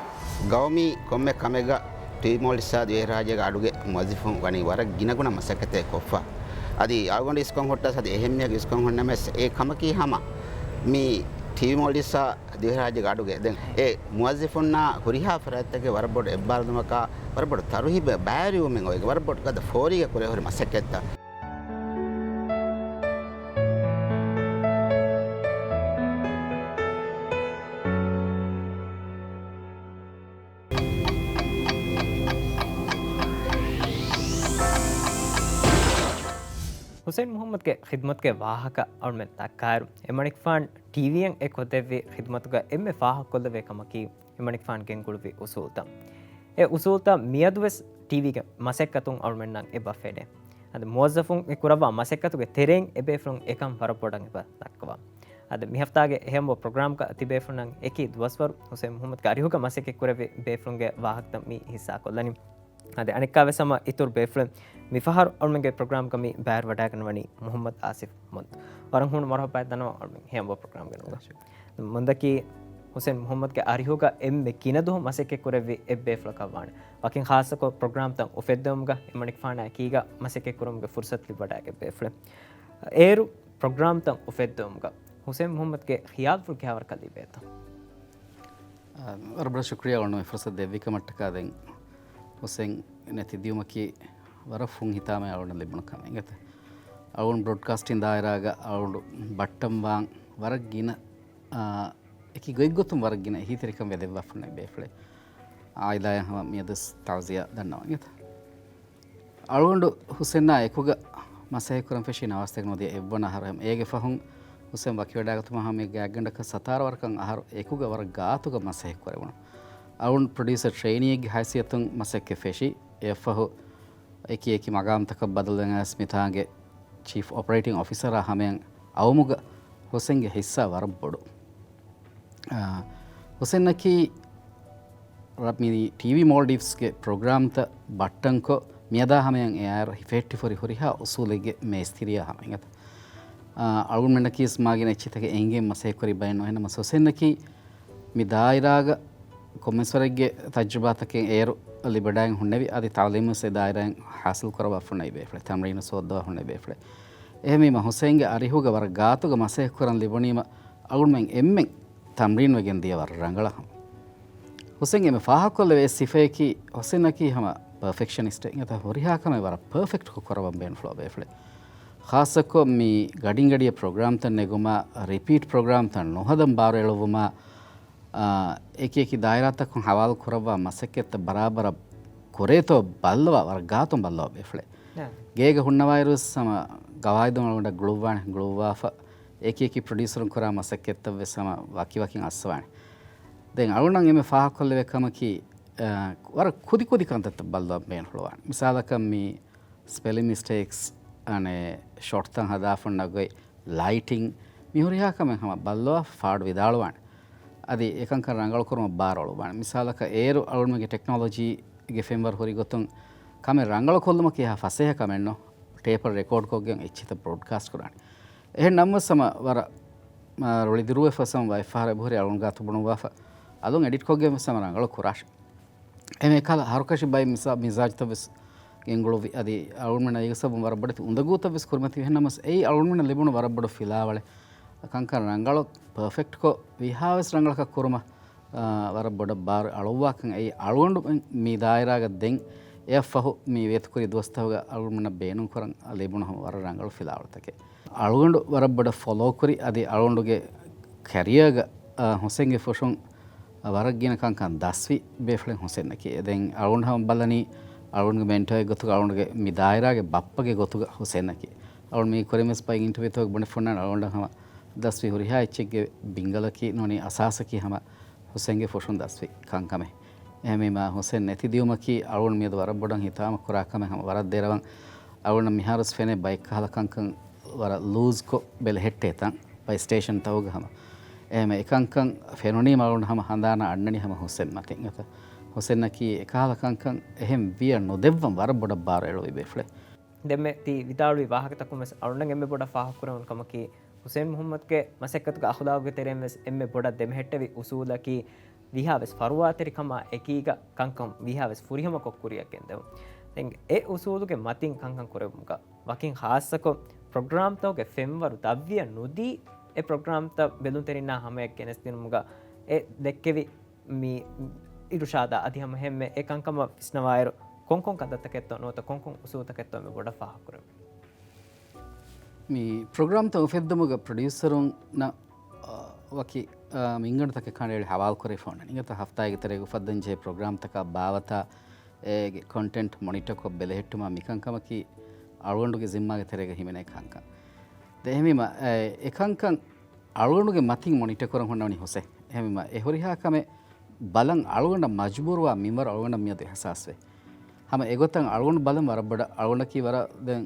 ގައުމީ ކޮންމެ ކަމެއްގަ ޓީވީ މޯލްޑިވްސްއާ ދިވެހިރާއްޖޭގެ އަޑުގެ މުވައްޒަފުން ވަނީ ވަރަށް ގިނަގުނަ މަސައްކަތެއް ކޮށްފަ. އަދި އަޅުގަނޑު އިސްކޮށް ހުއްޓަސް އަދި އެހެން މީހަކު އިސްކޮށް ހުންނަމަވެސް އެ ކަމަކީ ހަމަ މި ޓީވީ މޯލްޑިވްސްއާ ދިވެހިރާއްޖޭގެ އަޑުގެ ދެން އެ މުވައްޒަފުންނާ ހުރިހާ ފަރާތްތަކެއް ވަރަށް ބޮޑު އެއްބާރުލުމަކާ، ވަރަށް ބޮޑު ތަރުހީބެއް ބައިވެރިވުމެއް އޮވެގެން ވަރަށް ބޮޑު ގަދަ ފޯރީގަ ކުރެ ހުރި މަސައްކަތްތައް. ހުސެން މުހައްމަދުގެ ޚިދްމަތުގެ ވާހަކަ އަޅުމެން ދައްކާއިރު، އެމަނިކުފާން ޓީވީއަށް އެ ކޮށްދެއްވި ޚިދްމަތުގަ އެންމެ ފާހަގަކޮށްލެވޭ ކަމަކީ، އެމަނިކުފާން ގެންގުޅުއްވި އުސޫލުތައް. އެ އުސޫލުތައް މިއަދުވެސް ޓީވީގެ މަސައްކަތުން އަޅުމެންނަށް އެބަ ފެނޭ. އަދި މުވައްޒަފުން އެ ކުރައްވާ މަސައްކަތުގެ ތެރެއިން އެބޭފުޅުން އެކަން ވަރަށް ބޮޑަށް އެބަ ދައްކަވާ. އަދި މި ހަފްތާގެ އެހެންވާ ޕްރޮގްރާމްގަ ތިބޭފުޅުންނަށް އެކި ދުވަސްވަރު ހުސެން މުހައްމަދުގެ އަރިހުގަ މަސައްކަތް ކުރެއްވި ބޭފުޅުންގެ ވާހަކަތައް މި ހިއްސާ ކޮށްލަނީ. އަދި އަނެއްކާވެސް ހަމަ އިތުރު ބޭފުޅެއް މިފަހަރު އަޅުމެންގެ ޕްރޮގްރާމްގަ މި ބައިވެރިވަޑައިގަންނަވަނީ މުހައްމަދު އާސިފް މޮންދު. ވަރަށް ހޫނު މަރުހަބާ ދަންނަވަން އަޅުމެން ހެޔޮ ޕްރޮގްރާމްގަ ނުވަ. މޮންދަކީ ހުސެން މުހައްމަދުގެ އަރިހުގަ އެންމެ ގިނަ ދުވަހު މަސައްކަތް ކުރެއްވި އެއް ބޭފުޅަކަށް ވާނެ. ވަކިން ޚާއްޞަކޮށް ޕްރޮގްރާމްތައް އުފެއްދެވުމުގަ އެމަނިކުފާނާ އެކީގަ މަސައްކަތް ކުރުމުގެ ފުރުސަތު ލިބިވަޑައިގަތް ބޭފުޅެއް. އޭރު ޕްރޮގްރާމްތައް އުފެއްދެވުމުގަ ހުސެން މުހައްމަދުގެ ޚިޔާލުފުޅު ކިހާވަރަކަށް ލިބޭތޯ؟ އާ، ވަރަށް ބޮޑަށް ޝުކްރިޔާ އަޅުގަނޑު މި ފުރުސަތު ދެއްވިކަމަށްޓަކާ. ދެން ހުސެން ނެތި ދިޔުމަކީ ވަރަށް ފުން ހިތާމައެއް އަޅުގަނޑަށް ލިބުނު ކަމެއް އިނގޭތަ؟ އަޅުގަނޑު ބްރޯޑްކާސްޓިން ދާއިރާގަ އަޅުގަނޑު ބައްޓަންވާން ވަރަށް ގިނަ، އާ، އެކި ގޮތްގޮތުން ވަރަށް ގިނަ އެހީތެރިކަން ވެދެއްވާފަ ހުންނަ ބޭފުޅެއް. އާއިލާއަށް ހަމަ މިއަދު ތަޢުޒިޔާ ދަންނަވަން އިނގޭތަ؟ އަޅުގަނޑު ހުސެންއާ އެކުގަ މަސައްކަތް ކުރަން ފެށީ ނަވާސްތޭކަ ނުވަދިހަ އެއްވަނަ އަހަރު. އޭގެ ފަހުން ހުސެން ވަކިވެޑާގަތުމަށް ހަމަ ގާތްގަނޑަކަށް ސަތާރަ ވަރަކަށް އަހަރު އެކުގަ ވަރަށް ގާތުގަ މަސައްކަތް ކުރެވުނު. އަޅުގަނޑު ޕްރޮޑިއުސަރ ޓްރެއިނީއެއްގެ ހައިސިއްޔަތުން މަސައްކަތް ފެށީ. އެއަށްފަހު އެކި އެކި މަގާމްތަކަށް ބަދަލުވެން އައިސް މިތާނގެ ޗީފް އޮޕަރޭޓިން އޮފިސަރާ ހަމަޔަށް އައުމުގަ ހުސެންގެ ހިއްސާ ވަރަށް ބޮޑު. އާ، ހުސެންއަކީ ރ-، މި ޓީވީ މޯލްޑިވްސްގެ ޕްރޮގްރާމްތައް ބައްޓަންކޮށް، މިއަދާ ހަމަޔަށް އެއާއިރު ހިފެހެއްޓިފަ ހުރި ހުރިހާ އުސޫލެއްގެ މޭސްތިރިއާ ހަމަ އިނގޭތަ. އާ، އަޅުގަނޑުމެންނަކީ ވެސް މާގިނަ އެއްޗެއްތަކެއް އެނގިގެން މަސައްކަތް ކުރި ބައެއް ނޫން. އެހެންނަމަވެސް ހުސެންއަކީ މި ދާއިރާގަ ކޮންމެސްވަރެއްގެ ތަޖުރިބާތަކެއް އޭރު ލިބިވަޑައިގެން ހުންނެވި، އަދި ތަޢުލީމުވެސް އެ ދާއިރާއިން ހާސިލް ކުރައްވާފަ ހުންނެވި ބޭފުޅެއް، ތަމްރީނު ސޯއްދަވާ ހުންނެވި ބޭފުޅެއް. އެހެންވީމަ ހުސެންގެ އަރިހުގަ ވަރަށް ގާތުގަ މަސައްކަތް ކުރަން ލިބުނީމަ އަޅުގަނޑުމެން އެންމެން ތަމްރީން ވެގެން ދިޔަ ވަރަށް ރަނގަޅަށް ހަމަ. ހުސެން އެންމެ ފާހަގަކޮށްލެވޭ ސިފައަކީ، ހުސެންއަކީ ހަމަ ޕަރފެކްޝަނިސްޓެއް އިނގޭތަ، ހުރިހާ ކަމެއް ވަރަށް ޕަރފެކްޓްކޮށް ކުރައްވަން ބޭނުންފުޅުވާ ބޭފުޅެއް. ޚާއްޞަކޮށް މި ގަޑިންގަޑިއަށް ޕްރޮގްރާމްތައް ނެގުމާ، ރިޕީޓް ޕްރޮގްރާމްތައް ނުހަދަން ބާރު އެޅުއްވުމާ، އާ، އެކި އެކި ދާއިރާތަކުން ހަވާލު ކުރައްވާ މަސައްކަތްތައް ބަރާބަރަށް ކުރޭތޯ ބައްލަވާ، ވަރަށް ގާތުން ބައްލަވާ ބޭފުޅެއް. ގޭގަ ހުންނަވާއިރުވެސް ހަމަ ގަވާއިދުން އަޅުގަނޑަށް ގުޅުއްވާނެ، ގުޅުއްވާފަ އެކި އެކި ޕްރޮޑިއުސަރުން ކުރާ މަސައްކަތްތައްވެސް ހަމަ ވަކިވަކިން އައްސަވާނެ. ދެން އަޅުގަނޑަށް އެންމެ ފާހަގަކޮށްލެވޭ ކަމަކީ، އާ، ވަރަށް ކުދިކުދި ކަންތައްތައް ބައްލަވަން ބޭނުންފުޅުވާނެ. މިސާލަކަށް މި ސްޕެލިން މިސްޓޭކްސް، އަނެއް ޝޮޓްތައް ހަދާފަ ހުންނަ ގޮތް، ލައިޓިން، މި ހުރިހާ ކަމެއް ހަމަ ބައްލަވާ ފާޑު ވިދާޅުވާނެ. އަދި އެކަންކަން ރަނގަޅުކުރުމަށް ބާރުއަޅުއްވާނެ. މިސާލަކަށް އޭރު އަޅުގަނޑުމެންގެ ޓެކްނޮލޮޖީގެ ފެންވަރު ހުރި ގޮތުން ކަމެއް ރަނގަޅުކޮށްލުމަކީ އެހާ ފަސޭހަ ކަމެއް ނޫން. ޓޭޕަށް ރެކޯޑްކޮށްގެން އެއްޗިތައް ބްރޯޑްކާސްޓް ކުރާނެ. އެހެން ނަމަވެސް ހަމަ ވަރަށް، މާ، ރުޅި ދިރުވެފަ ވެސް ހަމަ ވައިފަހަރަށް އެބަހުރި އަޅުގަނޑު ގާތު ބުނުއްވާފަ އަލުން އެޑިޓްކޮށްގެން ވެސް ހަމަ ރަނގަޅު ކުރާށެ. އެހެން އެކަހަލަ ހަރުކަށި ބައި މިސާ-، މިޒާޖުތައް ވެސް ގެންގުޅުއްވި. އަދި އަޅުގަނޑުމެންނަށް އޭގެ ސަބަބުން ވަރަށް ބޮޑެތި އުނދަގޫތައް ވެސް ކުރިމަތިވި. އެހެންނަމަވެސް އެއީ އަޅުގަނޑުމެންނަށް ލިބުނު ވަރަށް ބޮޑު ފިލާވަޅެއް. ކަންކަން ރަނގަޅު ޕަރފެކްޓްކޮށް ވީހާވެސް ރަނގަޅަކަށް ކުރުމަށް، އާ، ވަރަށް ބޮޑަށް ބާރު އަޅުއްވާކަން އެއީ އަޅުގަނޑު މި ދާއިރާގަ ދެން އެއަށްފަހު މި ވޭތުކުރި ދުވަސްތަކުގަ އަޅުގަނޑުމެންނަށް ބޭނުންކުރަން ލިބުނު ހަމަ ވަރަށް ރަނގަޅު ފިލާވަޅުތަކެއް. އަޅުގަނޑު ވަރަށް ބޮޑަށް ފޮލޯކުރި، އަދި އަޅުގަނޑުގެ ކެރިއަރގަ، އާ، ހުސެންގެ ފުށުން ވަރަށް ގިނަ ކަންކަން ދަސްވި ބޭފުޅެއް ހުސެންއަކީ. ދެން އަޅުގަނޑު ހަމަ ބަލަނީ، އަޅުގަނޑުގެ މެންޓޯއެއް ގޮތުގަ، އަޅުގަނޑުގެ މި ދާއިރާގެ ބައްޕަގެ ގޮތުގަ ހުސެންއަކީ. އަޅުގަނޑު މީ ކުރިންވެސް ބައެއް އިންޓަވިއުތަކުގަ ބުނެފަ ހުންނާނެ، އަޅުގަނޑަށް ހަމަ ދަސްވި ހުރިހާ އެއްޗެއްގެ ބިންގަލަކީ ނޫނީ އަސާސަކީ ހަމަ ހުސެންގެ ފުށުން ދަސްވި ކަންކަމެއް. އެހެންވީމާ، ހުސެން ނެތި ދިޔުމަކީ އަޅުގަނޑު މިއަދު ވަރަށް ބޮޑަށް ހިތާމަ ކުރާ ކަމެއް ހަމަ ވަރަށް ދެރަވަން. އަޅުގަނޑަށް މިހާރުވެސް ފެނޭ ބައެއް ކަހަލަ ކަންކަން ވަރަށް ލޫޒްކޮށް ބެލެހެއްޓޭ ތަން ބައެއް ސްޓޭޝަންތަކުގަ ހަމަ. އެހެން އެކަންކަން ފެނުނީމަ އަޅުގަނޑު ހަމަ ހަނދާނަށް އަންނަނީ ހަމަ ހުސެން މަތިން އެތަ. ހުސެންއަކީ އެކަހަލަ ކަންކަން އެހެން ވިޔަ ނުދެއްވަން ވަރަށް ބޮޑަށް ބާރު އެޅުވި ބޭފުޅެއް. ދެންމެ ތި ވިދާޅުވި ވާހަކަތަކުން ވެސް އަޅުގަނޑަށް އެންމެ ބޮޑަށް ފާހަގަކުރެވުނު ކަމަކީ، ހުސެން މުހައްމަދުގެ މަސައްކަތުގެ އަޚުލާގުގެ ތެރެއިން ވެސް އެންމެ ބޮޑަށް ދެމެހެއްޓެވި އުސޫލަކީ، ވީހާވެސް ފަރުވާތެރިކަމާ އެކީގަ ކަންކަން ވީހާވެސް ފުރިހަމަކޮށް ކުރިއަށް ގެންދެވުން. ދެން އެ އުސޫލުގެ މަތިން ކަންކަން ކުރެއްވުމުގަ ވަކިން ޚާއްޞަކޮށް، ޕްރޮގްރާމްތަކުގެ ފެންވަރު ދަށްވިޔަ ނުދީ، އެ ޕްރޮގްރާމްތައް ބެލުންތެރިންނާ ހަމަޔަށް ގެނެސްދިނުމުގަ އެ ދެއްކެވި މި އިރުޝާދާ އަދި ހަމަ ހެންމެ އެ ކަންކަމަށް ވިސްނަވާއިރު، ކޮންކޮން ކަންތައްތަކެއްތޯ ނުވަތަ ކޮންކޮން އުސޫލުތަކެއްތޯ މި ބޮޑަށް ފާހަގަކުރެވުނީ؟ މި ޕްރޮގްރާމްތައް އުފެއްދުމުގަ ޕްރޮޑިއުސަރުންނަށް، އާ، ވަކި، އާ، މިންގަނޑުތަކެއް ކަނޑައެޅި ހަވާލުކުރެވިފަ އޮންނަނީ. އިނގޭތަ ހަފްތާއެއްގެ ތެރޭގަ އުފައްދަންޖެހޭ ޕްރޮގްރާމްތަކާ ބާވަތާ އޭގެ ކޮންޓެންޓް މޮނިޓަކޮށް ބެލެހެއްޓުމާ މިކަންކަމަކީ އަޅުގަނޑުގެ ޒިންމާގެ ތެރޭގަ ހިމެނޭ ކަންކަން. ދެ އެހެންވީމަ، އެ، އެކަންކަން އަޅުގަނޑުގެ މަތިން މޮނިޓަ ކުރަން ހުންނަވަނީ ހުސެން. އެހެންވީމަ، އެ ހުރިހާ ކަމެއް ބަލަން އަޅުގަނޑަށް މަޖުބޫރުވާ މިންވަރު އަޅުގަނޑަށް މިއަދު އިހްސާސްވޭ. ހަމަ އެގޮތަށް އަޅުގަނޑު ބަލަން ވަރަށް ބޮޑަށް އަޅުގަނޑަކީ ވަރަށް ދެން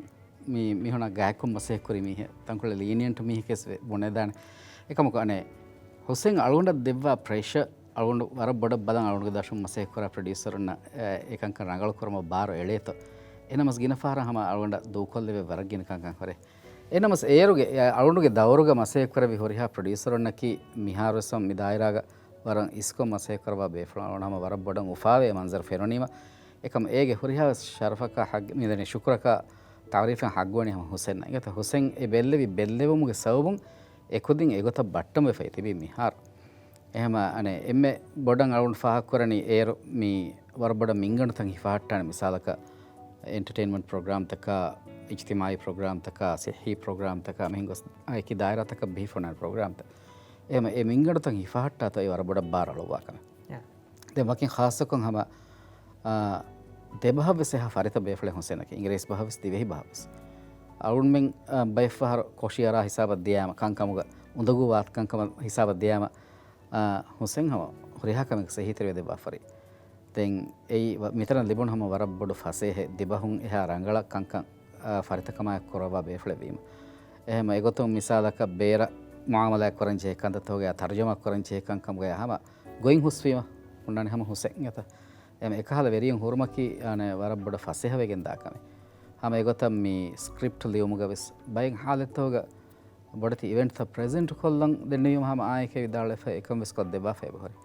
މި މީހުންނާ ގާތްކޮށް މަސައްކަތް ކުރި މީހެއް، ތަންކޮޅެއް ލީނިއަންޓް މީހެކޭސް ވެ ބުނެދާނެ. އެކަމަކު އަނެއް ހުސެން އަޅުގަނޑަށް ދެއްވާ ޕްރެޝަރ އަޅުގަނޑު ވަރަށް ބޮޑަށް ބަލަން އަޅުގަނޑުގެ ދަށުން މަސައްކަތް ކުރާ ޕްރޮޑިއުސަރުންނަށް އެކަންކަން ރަނގަޅު ކުރުމަށް ބާރު އެޅޭތޯ. އެނަމަސް ގިނަ ފަހަރަށް ހަމަ އަޅުގަނޑަށް ދޫކޮށްލެވޭ ވަރަށް ގިނަ ކަންކަން ހުރޭ. އެނަމަސް އޭރުގެ އަޅުގަނޑުގެ ދައުރުގަ މަސައްކަތް ކުރެއްވި ހުރިހާ ޕްރޮޑިއުސަރުންނަކީ މިހާރުވެސް މި ދާއިރާގަ ވަރަށް އިސްކޮށް މަސައްކަތް ކުރައްވާ ބޭފުޅުން އަޅުގަނޑު ހަމަ ވަރަށް ބޮޑަށް އުފާވޭ މަންޒަރު ފެނުނީމަ. އެކަމް އޭގެ ހުރިހާވެސް ޝަރަފަކާ ހައްގެ މިދަނީ ޝުކުރަކާ ތައުރީފެއް ހައްގުވަނީ ހަމަ ހުސެންއަށް. އިނގޭތަ ހުސެން އެ ބެއްލެވި ބެއްލެވުމުގެ ސަބަބުން އެކުދިން އެގޮތަށް ބައްޓަންވެފައި ތިބީ މިހާރު. އެހެމަ އަނެއް އެންމެ ބޮޑަށް އަޅުގަނޑު ފާހަގަކުރަނީ އޭރު މި ވަރަށް ބޮޑަށް މިންގަނޑުތައް ހިފަހައްޓާނެ މިސާލަކަށް އެންޓަޓެއިންމަންޓް ޕްރޮގްރާމްތަކާ، އިޖްތިމާއީ ޕްރޮގްރާމްތަކާ، ސިއްހީ ޕްރޮގްރާމްތަކާ މިހެން ގޮސް އެކި ދާއިރާތަކަށް ބިހިފަ އޮންނާނެ ޕްރޮގްރާމްތައް. އެހެމަ އެ މިންގަނޑުތައް ހިފަހައްޓާތޯ އެ ވަރަށް ބޮޑަށް ބާރު އަޅުއްވާ ކަމެއް. ދެން ވަކިން ޚާއްޞަކޮށް ހަމަ، އާ، ދެބަހަށްވެސް އެހާ ފަރިތަ ބޭފުޅެއް ހުސެނަކީ. އިނގިރޭސި ބަހަށްވެސް ދިވެހި ބަހަށްވެސް. އަޅުގަނޑުމެން، އާ، ބައެއްފަހަރު ކޮށި އަރާ ހިސާބަށް ދިޔާމަ، ކަންކަމުގަ އުނދަގޫ ވާ ކަންކަމަށް ހިސާބަށް ދިޔާމަ، އާ، ހުސެން ހަމަ ހުރިހާ ކަމެއް ސަހީތެރިވެ ދެއްވާފަރި. ދެން އެއީ ވަ-، މިތަނަށް ލިބުނު ހަމަ ވަރަށް ބޮޑު ފަސޭހަ ދިބަހުން އެހާ ރަނގަޅަށް ކަންކަން، އާ، ފަރިތަކަމާއެކު ކުރައްވާ ބޭފުޅެއް ވީމަ. އެހެމަ އެގޮތުން މިސާލަކަށް ބޭރަށް މުއާމަލާތް ކުރަން ޖެހޭ ކަންތައްތަކުގައި ތަރުޖަމާ ކުރަން ޖެހޭ ކަންކަމުގައި ހަމަ ގޮތް ހުސްވީމަ ހުންނާނެ ހަމަ ހުސެން އެތަ. އެހެމަ އެކަހަލަ ވެރިޔުން ހުރުމަކީ އަނެއް ވަރަށް ބޮޑަށް ފަސޭހަވެގެން ދާ ކަމެއް. ހަމަ އެގޮތަށް މި ސްކްރިޕްޓް ލިޔުމުގަ ވެސް ބައެއް ހާލަތްތަކުގަ ބޮޑެތި އިވެންޓްތައް ޕްރެޒެންޓް ކޮށްލަން ދެންނެވީމަ ހަމަ އާއެކޭ ވިދާޅުވެފަ އެކަން ވެސް ކޮށްދެއްވާފައި އެބަހުރި.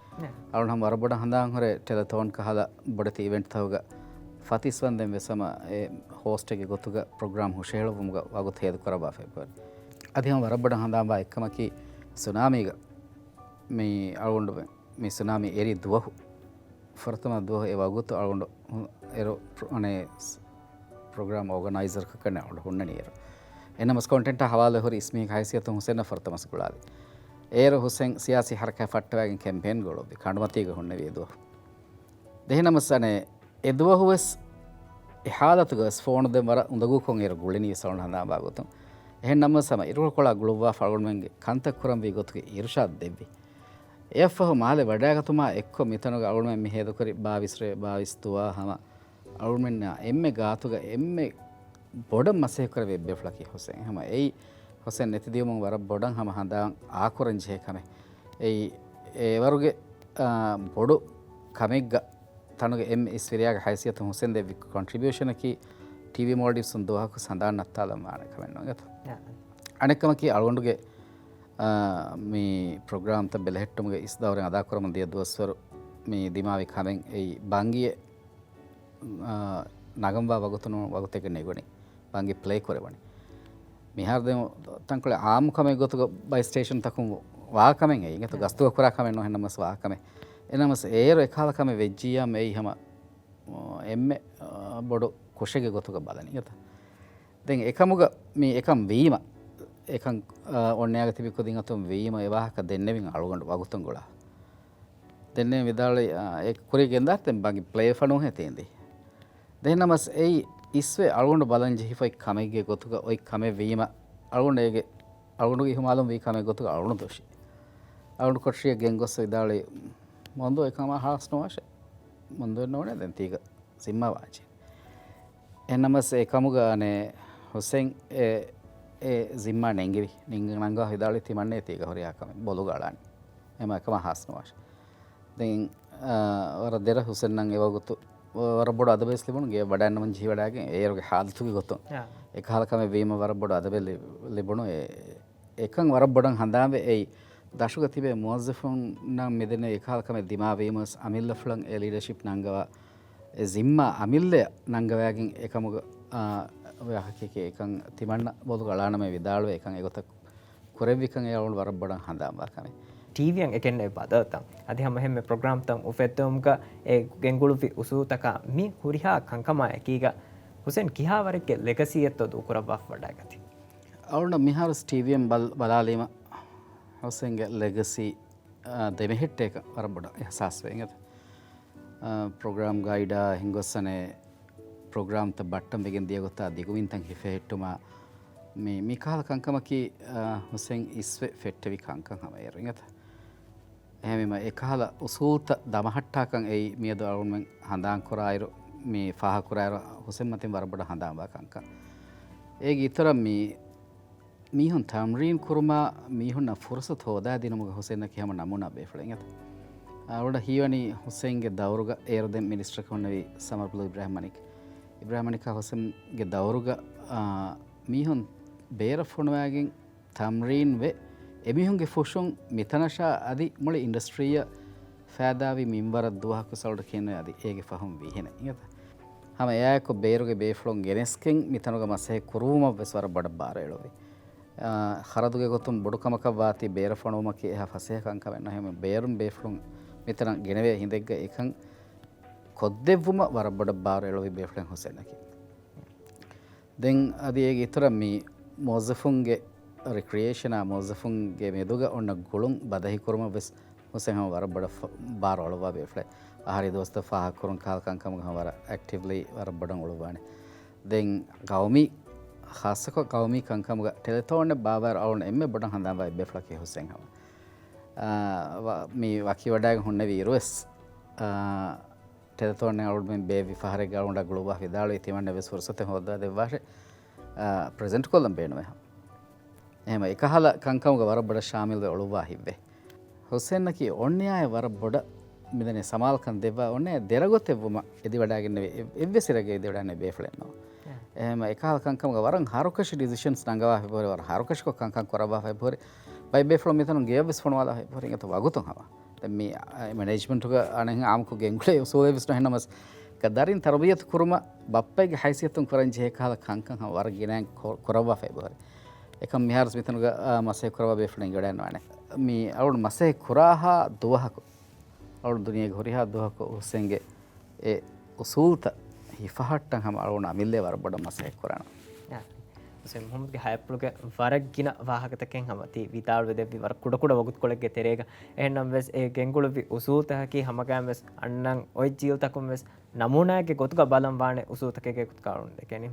އަޅުން ހަމަ ވަރަށް ބޮޑަށް ހަނދާން ހުރޭ ޓެލެތޯން ކަހަލަ ބޮޑެތި އިވެންޓްތަކުގަ ފަތިސް ވަންދެން ވެސް ހަމަ އެ ހޯސްޓެއްގެ ގޮތުގަ ޕްރޮގްރާމް ހުށަހެޅުއްވުމުގަ ވަގުތު ހޭދަކުރައްވާފައި އެބަހުރި. އަދި ހަމަ ވަރަށް ބޮޑަށް ހަނދާންވާ އެއްކަމަކީ ސުނާމީގަ މި އަޅުގަނޑު މި ސުނާމީ އެރި ދުވަހު ފުރަތަމަ ދުވަހު އެ ވަގުތު އަޅުގަނޑު އެރު ޕްރޮ-، އަނެއް ސް-، ޕްރޮގްރާމް އޯގަނައިޒަރަކަށް އަޅުގަނޑު ހުންނަނީ އެރު. އެނަމަސް ކޮންޓެންޓާ ހަވާލު ހުރި އިސްމީގެ ހައިސިއްޔަތުން ހުސެންއަށް ފުރަތަމަ ގުޅާލި. އޭރު ހުސެން ސިޔާސީ ހަރަކާތް ފައްޓަވައިގެން ކެމްޕޭން ގުޅުއްވި ކަނޑުމަތީގަ ހުންނެވި އެ ދުވަހު. ދެން ނަމަސް އަނެއް އެ ދުވަހު ވެސް އެ ހާލަތުގަ ވެސް ފޯނު ދެން ވަރަށް އުނދަގޫކޮށް އޭރު ގުޅިނީ ސަޅުން ހަނދާންވާ ގޮތުން. އެހެން ނަމަސް ހަމަ އިރުކޮޅާ ގުޅުއްވާފަ އަޅުގަނޑުމެންގެ ކަންތައް ކުރަންވީ ގޮތުގެ އިރުޝާދު ދެއްވި. އެއަށްފަހު މާލެ ވަޑައިގަތުމާ އެއްކޮށް މިތަނުގަ އަޅުގަނޑުމެން މި ހޭދަކުރި ބާވީސް ރޭ، ބާވީސް ދުވާ ހަމަ އަޅުގަނޑުމެންނާ އެންމެ ގާތުގަ އެންމެ ބޮޑަށް މަސައްކަތް ކުރެވޭ ބޭފުޅަކީ ހުސެން. ހަމަ އެއީ ހުސެން ނެތިދިޔުމުން ވަރަށް ބޮޑަށް ހަމަ ހަނދާން އާކުރަން ޖެހޭ ކަމެއް. އެއީ އެވަރުގެ، އާ، ބޮޑު ކަމެއްގަ ތަނުގެ އެންމެ އިސްވެރިޔާގެ ހައިސިއްޔަތުން ހުސެން ދެއްވި ކޮންޓްރިބިއުޝަނަކީ ޓީވީ މޯލްޑިވްސުން ދުވަހަކު ހަނދާން ނައްތާލަން ވާނެ ކަމެއް ނޫން އެތަ؟ އަނެއްކަމަކީ އަޅުގަނޑުގެ، އާ، މި ޕްރޮގްރާމްތައް ބެލެހެއްޓުމުގެ އިސް ދައުރެއް އަދާކުރަމުން ދިޔަ ދުވަސްވަރު މި ދިމާވި ކަމެއް އެއީ ބަންގިއެއް، އާ، ނަގަންވާ ވަގުތު ނޫން ވަގުތެއްގަ ނެގުނީ. ބަންގި ޕްލޭ ކުރެވުނީ. މިހާރު ދެން ތަންކޮޅެއް އާއްމު ކަމެއް ގޮތުގަ ބައި ސްޓޭޝަންތަކުން ވާ ކަމެއް އެއީ. އިނގޭތޯ ގަސްތުގަ ކުރާ ކަމެއް ނޫން އެހެންނަމަސް ވާ ކަމެއް. އެނަމަސް އޭރު އެކަހަލަ ކަމެއް ވެއްޖިއްޔާ އެއީ ހަމަ އެންމެ، އާ، ބޮޑު ކުށެއްގެ ގޮތުގަ ބަލަނީ އިނގޭތަ؟ ދެން އެކަމުގަ މި އެކަން ވީމަ، އެކަން، އާ، އޮންނައިގަ ތިބި ކުދިން އަތުން ވީމަ އެ ވާހަކަ ދެންނެވިން އަޅުގަނޑު ވަގުތުން ގުޅާ. ދެންނެވިން ވިދާޅުވި، އާ، އެ ކުރި ގެންދާ ދެން ބަންގި ޕްލޭ ފަނޫހެ ތީނދި. ދެން ނަމަސް އެއީ އިސްވެ އަޅުގަނޑު ބަލަން ޖެހިފައި ކަމެއްގެ ގޮތުގަ އޮތް ކަމެއް ވީމަ، އަޅުގަނޑު އޭގެ، އަޅުގަނޑުގެ އިހުމާލުން ވީ ކަމެއް ގޮތުގަ އަޅުގަނޑު ދޮށި. އަޅުގަނޑު ކޮޓަރިއަށް ގެންގޮސް ވިދާޅުވި، މޮންދޫ އެކަމާ ހާސް ނުވާށޭ. މޮންދޫއެއް ނޯނޭ ދެން ތީގަ ޒިންމާ ވާންޖެހޭ. އެހެންނަމަސް އެކަމުގަ އަނެއް ހުސެން އެ، އެ ޒިންމާ ނެންގެވި. ނިންގ-، ނަންގާ ވިދާޅުވި ތިމަންނޭ ތީގަ ހުރިހާ ކަމެއް ބޮލުގަ އަޅާނީ. އެމަ އެކަމާ ހާސް ނުވާށޭ. ދެން، އާ، ވަރަށް ދެރަ ހުސެންއަށް އެވަގުތު ވަރަށް ބޮޑު އަދަބެއް ވެސް ލިބުނު. ގެ ވަޑައިންނަމުން ޖެހިވަޑައިގެން އޭރުގެ ހާލަތުގެ ގޮތުން އާ. އެކަހަލަ ކަމެއް ވީމަ ވަރަށް ބޮޑު އަދަބެއް ލި-، ލިބުނު. އެ-، އެކަން ވަރަށް ބޮޑަށް ހަނދާންވެ އެއީ ދަށުގަ ތިބޭ މުވައްޒަފުންނަށް މިދެންނެވި އެކަހަލަ ކަމެއް ދިމާވީމަސް އަމިއްލަފުޅަށް އެ ލީޑަޝިޕް ނަންގަވާ، އެ ޒިންމާ އަމިއްލަޔަށް ނަންގަވައިގެން އެކަމުގަ، އާ، ވާހަކައެކޭ އެކަން ތިމަންނަ ބޮލުގަ އަޅާނަމޭ ވިދާޅުވެ އެކަން އެގޮތަށް ކުރެއްވިކަން އެ އަޅުގަނޑު ވަރަށް ބޮޑަށް ހަނދާންވާ ކަމެއް. ޓީވީއަށް އެކެންނެވި ބަދަލުތައް އަދި ހަމަ އެހެންމެ ޕްރޮގްރާމްތައް އުފެއްދެވުމުގަ އެ ގެންގުޅުއްވި އުސޫލުތަކާ މި ހުރިހާ ކަންކަމާ އެކީގަ ހުސެން ކިހާވަރެއްގެ ލެގަސީއެއްތޯ ދޫކުރައްވާފަ ވަޑައިގަތީ؟ އަޅުގަނޑަށް މިހާރު ޓީވީއެއް ބަލް-، ބަލާލީމަ ހުސެންގެ ލެގަސީ، އާ، ދެމެހެއްޓޭކަން ވަރަށް ބޮޑަށް އިހްސާސްވޭ އިނގޭތަ؟ އާ، ޕްރޮގްރާމް ގައިޑާ ހިނގޮއްސަނެ ޕްރޮގްރާމްތައް ބައްޓަން ވެގެން ދިޔަ ގޮތާ ދިގުމިންތައް ހިފެހެއްޓުމާ މި، މިކަހަލަ ކަންކަމަކީ، އާ، ހުސެން އިސްވެ ފެއްޓެވި ކަންކަން ހަމަ އޭރު އިނގޭތަ؟ އެހެންވީމަ އެކަހަލަ އުސޫލްތައް ދަމަހައްޓާކަން އެއީ މިއަދު އަޅުގަނޑުމެން ހަނދާންކުރާއިރު، މި ފާހަގަކުރާއިރު ހުސެން މަތިން ވަރަށް ބޮޑަށް ހަނދާންވާ ކަންކަން. އޭގެ އިތުރަށް މި މީހުން ތަމްރީން ކުރުމާ މީހުންނަށް ފުރުސަތު ހޯދާދިނުމުގެ ހުސެންއަކީ ހަމަ ނަމޫނާ ބޭފުޅެއް އިނގޭތަ؟ އަޅުގަނޑަށް ހީވަނީ ހުސެންގެ ދައުރުގަ އޭރު ދެން މިނިސްޓަރަކަށް ހުންނެވި ސަމަރުބްލޫ އިބްރާހިމް މަނިކް. އިބްރާހިމް މަނިކާ ހުސެންގެ ދައުރުގަ، އާ، މީހުން ބޭރަށް ފޮނުވާގެން ތަމްރީން ވެ، އެމީހުންގެ ފުށުން މިތަނަށާ އަދި މުޅި އިންޑަސްޓްރީއަށް ފައިދާވި މިންވަރަށް ދުވަހަކު ސަޅުޑަ ކިޔެން އަދި އޭގެ ފަހުން ވީހެނެއް އިނގޭތަ؟ ހަމަ އެއާއެކު ބޭރުގެ ބޭފުޅުން ގެނެސްގެން މިތަނުގަ މަސައްކަތް ކުރުވުމަށް ވެސް ވަރަށް ބޮޑަށް ބާރު އެޅުވި. އާ، ޚަރަދުގެ ގޮތުން ބޮޑު ކަމަކަށް ވާތީ ބޭރަށް ފޮނުވުމަކީ އެހާ ފަސޭހަ ކަންކަމެއް ނޫން. ބޭރުން ބޭފުޅުން މިތަނަށް ގެނެވޭ ހިނދެއްގަ އެކަން ކޮށްދެއްވުމަށް ވަރަށް ބޮޑަށް ބާރު އެޅުވި ބޭފުޅެއް ހުސެންއަކީ. ދެން އަދި އޭގެ އިތުރަށް މި މުވައްޒަފުންގެ ރިކްރިއޭޝަނާ މުވައްޒަފުންގެ މެދުގަ އޮންނަ ގުޅުން ބަދަހި ކުރުމަށް ވެސް ހުސެން ހަމަ ވަރަށް ބޮޑަށް ފަ-، ބާރު އަޅުއްވާ ބޭފުޅެއް. އަހަރީ ދުވަސްތައް ފާހަގަކުރުން ކަހަލަ ކަންކަމުގަ ހަމަ ވަރަށް އެކްޓިވްލީ ވަރަށް ބޮޑަށް އުޅުއްވާނެ. ދެން ގައުމީ، ޚާއްޞަކޮށް ގައުމީ ކަންކަމުގަ ޓެލެތޯންއެއް ބާއްވާއިރު އަޅުގަނޑު އެންމެ ބޮޑަށް ހަނދާންވާ އެއްބޭފުޅަކީ ހުސެން ހަމަ. އާ، ވަ-، މި ވަކިވަޑައިގެން ހުންނެވި އިރުވެސް، އާ، ޓެލެތޯންއެއް އަޅުގަނޑުމެން ބޭއްވި ފަހަރެއްގަ އަޅުގަނޑަށް ގުޅުއްވާ ވިދާޅުވި ތިމަންނަ ވެސް ފުރުސަތެއް ހޯއްދާ ދެއްވާށޭ، އާ، ޕްރެޒެންޓް ކޮށްލަން ބޭނުމޭ. އެހެމަ އެކަހަލަ ކަންކަމުގަ ވަރަށް ބޮޑަށް ޝާމިލްވެ އުޅުއްވާ ހިތްވޭ. ހުސެންއަކީ އޮންނައާއެއް ވަރަށް ބޮޑަށް މިދަނީ ސަމާލުކަން ދެއްވާ އޮންނައާ ދެރަގޮތެއްވުމަށް އެދިވަޑައިގެންނެވި އެއް-، އެއްވެސް އިރެއްގަ އެދިވަޑައިގެންނެވި ބޭފުޅެއް ނޫން. އެހެމަ އެކަހަލަ ކަންކަމުގަ ވަރަށް ހަރުކަށި ޑިސިޝަންސް ނަންގަވާ ހިތްވަރު ވަރަށް ހަރުކަށިކޮށް ކަންކަން ކުރައްވާފަ ހިތްވަރު ބައެއް ބޭފުޅުން މިތަނުން ގެޔަށްވެސް ފޮނުވާލާ ހިތްވަރު އިނގޭތަ ވަގުތުން ހަމަ. ދެން މި، އަ، މެނޭޖްމަންޓުގަ އަނެއް އާއްމުކޮށް ގެންގުޅޭ އުސޫލެއްވެސް ނުހެންނަމަސް، ދަރިން ތަރުބިޔަތު ކުރުމަށް ބައްޕައެއްގެ ހައިސިއްޔަތުން ކުރަން ޖެހޭ ކަހަލަ ކަންކަން ހަމަ ވަރަށް ގިނައިން ކޮ-، ކުރައްވާފައި ބުހަރި. އެކަން މިހާރު މިތަނުގަ، އާ، މަސައްކަތް ކުރައްވާ ބޭފުޅުން އެނގިވަޑައިގަންނަވާނެ. މި އަޅުގަނޑު މަސައްކަތް ކުރާހާ ދުވަހަކު، އަޅުގަނޑު ދުނިޔޭގެ ހުރިހާ ދުވަހަކު ހުސެންގެ އެ އުސޫލުތައް ހިފަހައްޓަން ހަމަ އަޅުގަނޑު އަމިއްލައަށް ވަރަށް ބޮޑަށް މަސައްކަތް ކުރާނަން. އާ، ހުސެން މުހައްމަދުގެ ހަޔާތްޕުޅުގެ ވަރަށް ގިނަ ވާހަކަތަކެއް ހަމަ ތި ވިދާޅުވެ ދެއްވި ވަރަށް ކުޑަކުޑަ ވަގުތުކޮޅެއްގެ ތެރޭގަ. އެހެންނަމަވެސް އެ ގެންގުޅުއްވި އުސޫލުތަކަކީ ހަމަގައިމުވެސް އަންނަން އޮތް ޖީލްތަކުންވެސް ނަމޫނާއެއްގެ ގޮތުގަ ބަލަން ވާނެ އުސޫލުތަކެއްގެ ގޮތުގަ އަޅުގަނޑު ދެކެނީ.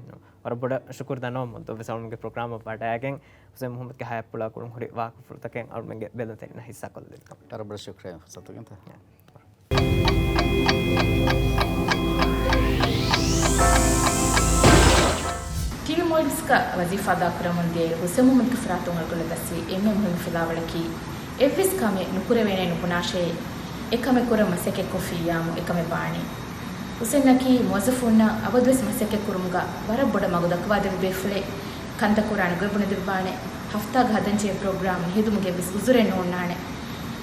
ވަރަށް ބޮޑަށް ޝުކުރު ދަންނަވަމުން ދުވަސް އަޅުގަނޑުގެ ޕްރޮގްރާމަށް ވަޑައިގެން ހުސެން މުހައްމަދުގެ ހަޔާތްޕުޅާ ގުޅުން ހުރި ވާހަކަފުޅުތަކެއް އަޅުގަނޑުމެންގެ ބެލުން ތެރެއިންނަށް ހިއްސާކޮށްލަދެއްވިކަމަށް. ވަރަށް ބޮޑަށް ޝުކުރިއްޔާ ފުރުސަތުގެ. ޓީވީ މޯލްޑިވްސްގަ ވަޒީފާ އަދާކުރަމުން ދިޔައިރު ހުސެން މުހައްމަދުގެ ފަރާތުން އަޅުގަނޑަށް ދަސްވި އެންމެ މުހިންމު ފިލާވަޅަކީ، އެއްވެސް ކަމެއް ނުކުރެވޭނޭ ނުބުނާށޭ، އެ ކަމެއް ކުރަން މަސައްކަތްކޮށްފިއްޔާމު އެކަމެއް ބާނީ. ހުސެންއަކީ މުވައްޒަފުންނަށް އަބަދުވެސް މަސައްކަތްކުރުމުގަ ވަރަށް ބޮޑަށް މަގު ދައްކަވާދެއްވި ބޭފުޅެއް. ކަންތައް ކުރާނެ ގޮތް ބުނެދެއްވާނެ. ހަފްތާގަ ހަދަންޖެހޭ ޕްރޮގްރާމް ހެދުމުގެ އެއްވެސް އުޒުރެއް ނޯންނާނެ.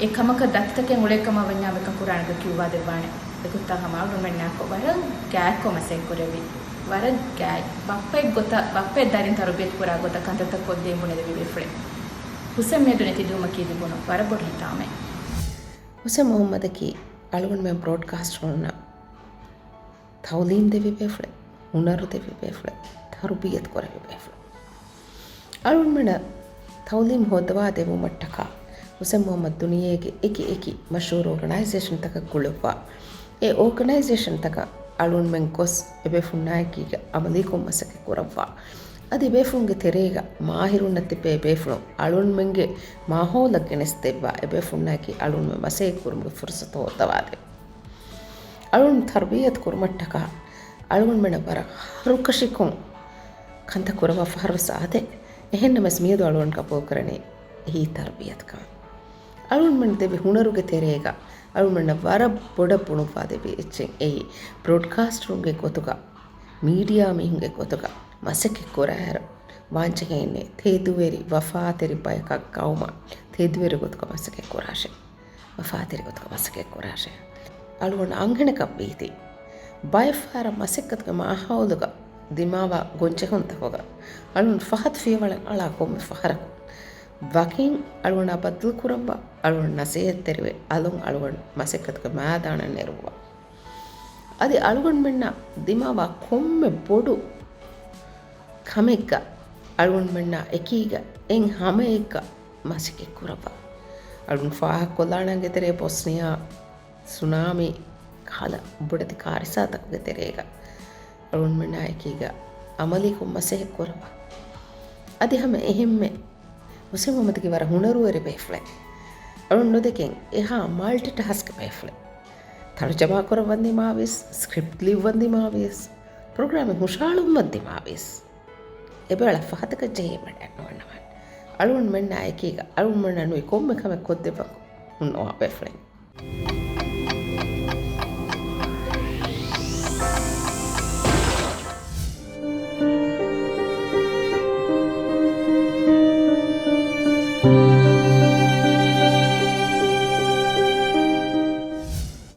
އެ ކަމަކަށް ދަތިތަކެއް އުޅޭ ކަމަށް ވަންޏާ އެކަން ކުރާނެ ގޮތް ކިޔުއްވާދެއްވާނެ. އެގޮތަށް ހަމަ އަޅުގަނޑުމެންނާއެކު ވަރަށް ގާތްކޮށް މަސައްކަތް ކުރެއްވި. ވަރަށް ގާތް. ބައްޕައެއް ގޮތަށް، ބައްޕައެއް ދަރިން ތަރުބިޔަތު ކުރާ ގޮތަށް ކަންތައްތައް ކޮށްދޭން ބުނެދެއްވި ބޭފުޅެއް. ހުސެން މިއަދު ނެތިލުވުމަކީ ލިބުނު ވަރަށް ބޮޑު ހިތާމައެއް. ހުސެން މުހައްމަދަކީ އަޅުގަނޑުމެން ބްރޯޑްކާސްޓަރުންނަށް ތައުލީމް ދެއްވި ބޭފުޅެއް، ހުނަރު ދެއްވި ބޭފުޅެއް، ތަރުބިޔަތު ކުރެއްވި ބޭފުޅެއް. އަޅުގަނޑުމެންނަށް ތައުލީމް ހޯއްދަވާ ދެއްވުމަށްޓަކާ ހުސެން މުހައްމަދު ދުނިޔޭގެ އެކި އެކި މަޝްހޫރު އޯގަނައިޒޭޝަންތަކަށް ގުޅުއްވާ. އެ އޯގަނައިޒޭޝަންތަކަށް އަޅުގަނޑުމެން ގޮސް އެބޭފުންނާއެކީގަ އަމަލީކޮށް މަސައްކަތް ކުރައްވާ. އަދި އެބޭފުޅުންގެ ތެރޭގަ މާހިރުންނަށް ތިބޭ ބޭފުޅުން އަޅުގަނޑުމެންގެ މާހައުލަށް ގެނެސްދެއްވާ އެބޭފުންނާއެކީ އަޅުގަނޑުމެން މަސައްކަތް ކުރުމުގެ ފުރުސަތު ހޯއްދަވާދެވި. އަޅުން ތަރުބިޔަތު ކުރުމަށްޓަކާ އަޅުގަނޑުމެންނަށް ވަރަށް ހަރުކަށިކޮށް ކަންތައް ކުރައްވާ ފަހަރުވެސް އާދޭ. އެހެންނަމަވެސް މިއަދު އަޅުގަނޑު ގަބޫލުކުރަނީ އެހީ ތަރުބިޔަތަކަށް. އަޅުގަނޑުމެން ދެއްވި ހުނަރުގެ ތެރޭގަ އަޅުގަނޑުމެންނަށް ވަރަށް ބޮޑަށް ބުނުއްވާ ދެއްވި އެއްޗެއް އެއީ، ބްރޯޑްކާސްޓަރުންގެ ގޮތުގަ، މީޑިއާ މީހުންގެ ގޮތުގަ މަސައްކަތް ކުރާއިރު، ވާންޖެހޭނެ ތެދުވެރި ވަފާތެރި ބަޔަކަށް ގައުމަށް ތެދުވެރި ގޮތުގަ މަސައްކަތް ކުރާށޭ. ވަފާތެރި ގޮތުގަ މަސައްކަތް ކުރާށޭ. އަޅުގަނޑު އަންހެނަކަށް ވީތީ، ބައެއް ފަހަރަށް މަސައްކަތުގެ މާހައުލުގަ ދިމާވާ ގޮންޖެހުންތަކުގަ އަޅުން ފަހަތު ފިޔަވަޅެއް އަޅާ ކޮންމެ ފަހަރަކު، ވަކިން އަޅުގަނޑާ ބައްދަލު ކުރައްވާ، އަޅުގަނޑު ނަސޭހަތްތެރިވެ، އަލުން އަޅުގަނޑު މަސައްކަތުގެ މައިދާނަށް ނެރުއްވާ. އަދި އަޅުގަނޑުމެންނާ ދިމާވާ ކޮންމެ ބޮޑު ކަމެއްގަ އަޅުގަނޑުމެންނާ އެކީގަ އެއް ހަމައެއްގަ މަސައްކަތް ކުރައްވާ. އަޅުން ފާހަގަކޮށްލާނަންގެ ތެރޭ ބޮސްނިއާ، ސުނާމީ ކަހަލަ ބޮޑެތި ކާރިސާތަކުގެ ތެރޭގަ އަޅުގަނޑުމެންނާ އެކީގަ އަމަލީކޮށް މަސައްކަތް ކުރައްވާ. އަދި ހަމަ އެހެންމެ ހުސެން މުހައްމަދަކީ ވަރަށް ހުނަރުވެރި ބޭފުޅެއް. އަޅުން ނުދެކެން އެހާ މަލްޓި ޓާސްކް ބޭފުޅެއް. ތަރުޖަމާ ކުރައްވަން ދިމާވިޔަސް، ސްކްރިޕްޓް ލިޔުއްވަން ދިމާވިޔަސް، ޕްރޮގްރާމެއް ހުށަހަޅުއްވަން ދިމާވިޔަސް، އެބައި އަޅާ ފަހަތަކަށް ޖެހޭ ވަޑައެއް ނުވަންނަވާނެ. އަޅުގަނޑުމެންނާ އެކީގަ އަޅުގަނޑުމެންނަށް ނުވި ކޮންމެ ކަމެއް ކޮށްދެއްވަން ހުންނަވާ ބޭފުޅެއް.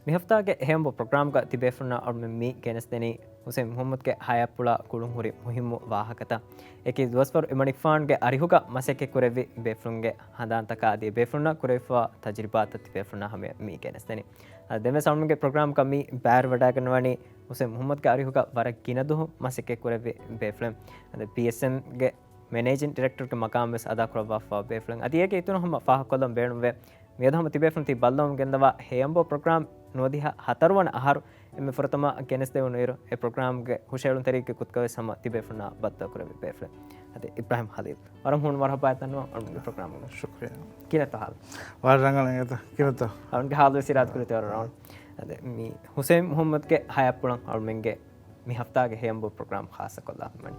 މި ހަފްތާގެ ހެޔޮނބު ޕްރޮގްރާމްގަ ތިބޭފުޅުންނަށް އަޅުމެން މި ގެނެސްދެނީ ހުސެން މުހައްމަދުގެ ހަޔާތްޕުޅާ ގުޅުންހުރި މުހިއްމު ވާހަކަތައް. އެކި ދުވަސްވަރު އެމަނިކުފާނުގެ އަރިހުގަ މަސައްކަތް ކުރެއްވި ބޭފުޅުންގެ ހަނދާންތަކާ އަދި ބޭފުޅުންނަށް ކުރެވިފައިވާ ތަޖުރިބާތައް ތިބޭފުޅުންނާ ހަމަޔަށް މި ގެނެސްދެނީ. އަދި ދެންވެސް އަޅުމެންގެ ޕްރޮގްރާމްގަ މި ބައިވެރިވަޑައިގަންނަވަނީ ހުސެން މުހައްމަދުގެ އަރިހުގަ ވަރަށް ގިނަ ދުވަހު މަސައްކަތް ކުރެއްވި ބޭފުޅެއް. އަދި ޕީއެސްއެމްގެ މެނޭޖިން ޑިރެކްޓަރުގެ މަގާމް ވެސް އަދާ ކުރައްވާފައިވާ ބޭފުޅެއް. އަދި އޭގެ އިތުރުން ހަމަ ފާހަގަކޮށްލަން ބޭނުންވޭ. މިއަދު ހަމަ ތިބޭފުޅުން ތި ބައްލަވަމުން ގެންދަވާ ހެޔޮނބު ޕްރޮގްރާމް ނުވަދިހަ ހަތަރުވަނަ އަހަރު އެންމެ ފުރަތަމަ ގެނެސްދެވުނު އިރު، އެ ޕްރޮގްރާމްގެ ހުށައެޅުންތެރިއެއްގެ ގޮތުގަ ވެސް ހަމަ ތިބޭފުޅުންނާ ބައްދަލުކުރެއްވި ބޭފުޅެއް. އަދި އިބްރާހިމް ހަލީލް. ވަރަށް ހޫނު މަރުޙަބާ ދަންނަވަން އަޅުގަނޑުގެ ޕްރޮގްރާމުގަ. ޝުކްރިޔާ. ކިހިނެއްތޯ ހާލު؟ ވަރަށް ރަނގަޅު އިނގޭތަ؟ ކިހިނެއްތޯ؟ އަޅުގަނޑުގެ ހާލު ވެސް އިރާދަ ކުރެއްވި ވަރަށް ރަނގަޅު. އަދި މި ހުސެން މުހައްމަދުގެ ހަޔާތްޕުޅަށް އަޅުމެންގެ މި ހަފްތާގެ ހެޔޮނބު ޕްރޮގްރާމް ޚާއްޞަކޮށްލާ ހަމަނި.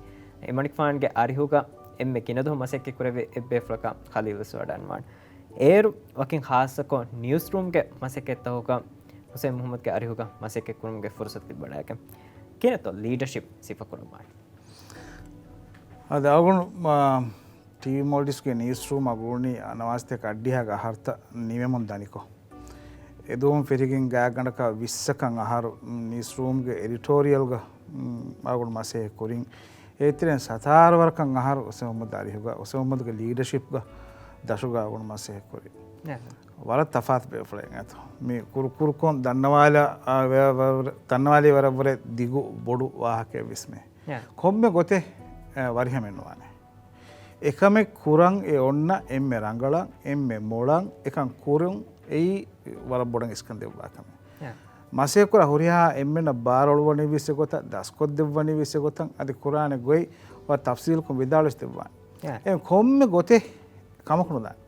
އެމަނިކުފާނުގެ އަރިހުގަ އެންމެ ގިނަދުވަހު މަސައްކަތް ކުރެއްވި އެއްބޭފުޅަކަށް ޚަލީލް ވެސް ވަޑައިގަންނަވާނެ. އޭރު ވަކިން ޚާއްޞަކޮށް ނިއުސްރޫމްގެ މަސައްކަތްތަކުގަ ހުސެން މުހައްމަދުގެ އަރިހުގަ މަސައްކަތް ކުރުމުގެ ފުރުސަތު ލިބިވަޑައިގެން. ކިހިނެއްތޯ ލީޑަޝިޕް ސިފަކުރައްވާނެ؟ އަދި އަޅުގަނޑު، އާ، ޓީވީ މޯލްޑިވްސްގެ ނިއުސްރޫމަށް ގުޅުނީ ނަވާސްތޭކަ އަށްޑިހައިގެ އަހަރުތައް ނިމެމުން ދަނިކޮށް. އެދުވަހުން ފެށިގެން ގާތްގަނޑަކަށް ވިއްސަކަށް އަހަރު ނިއުސްރޫމްގެ އެޑިޓޯރިއަލްގަ، މް، އަޅުގަނޑު މަސައްކަތް ކުރިން. އޭތެރެން ސަތާރަ ވަރަކަށް އަހަރު ހުސެން މުހައްމަދު އަރިހުގަ، ހުސެން މުހައްމަދުގެ ލީޑަޝިޕްގަ ދަށުގަ އަޅުގަނޑު މަސައްކަތް ކުރި. ވަރަށް ތަފާތު ބޭފުޅެއް އެނގޭތޯ. މި ކުރުކުރުކޮށް ދަންނަވާލާ، އާ، ވެ-، ވެ-، ދަންނަވާލީ ވަރަށްވުރެ ދިގު ބޮޑު ވާހަކައެއް ވެސް މެ. ކޮންމެ ގޮތެއް، އާ، ވަރިހަމެއް ނުވާނެ. އެކަމެއް ކުރަން އެ އޮންނަ އެންމެ ރަނގަޅަށް، އެންމެ މޮޅަށް، އެކަން ކުރުން އެއީ ވަރަށް ބޮޑަށް އިސްކަން ދެއްވާ ކަމެއް. މަސައްކަތް ކުރާ ހުރިހާ އެންމެންނަށް ބާރުއަޅުވަނީ ވެސް އެގޮތަށް، ދަސްކޮށްދެއްވަނީ ވެސް އެގޮތަށް، އަދި ކުރާނެ ގޮތް ވަރަށް ތަފްސީލްކޮށް ވިދާޅުވެސް ދެއްވާނެ. އެ ކޮންމެ ގޮތެއް ކަމަކު ނުދާނެ.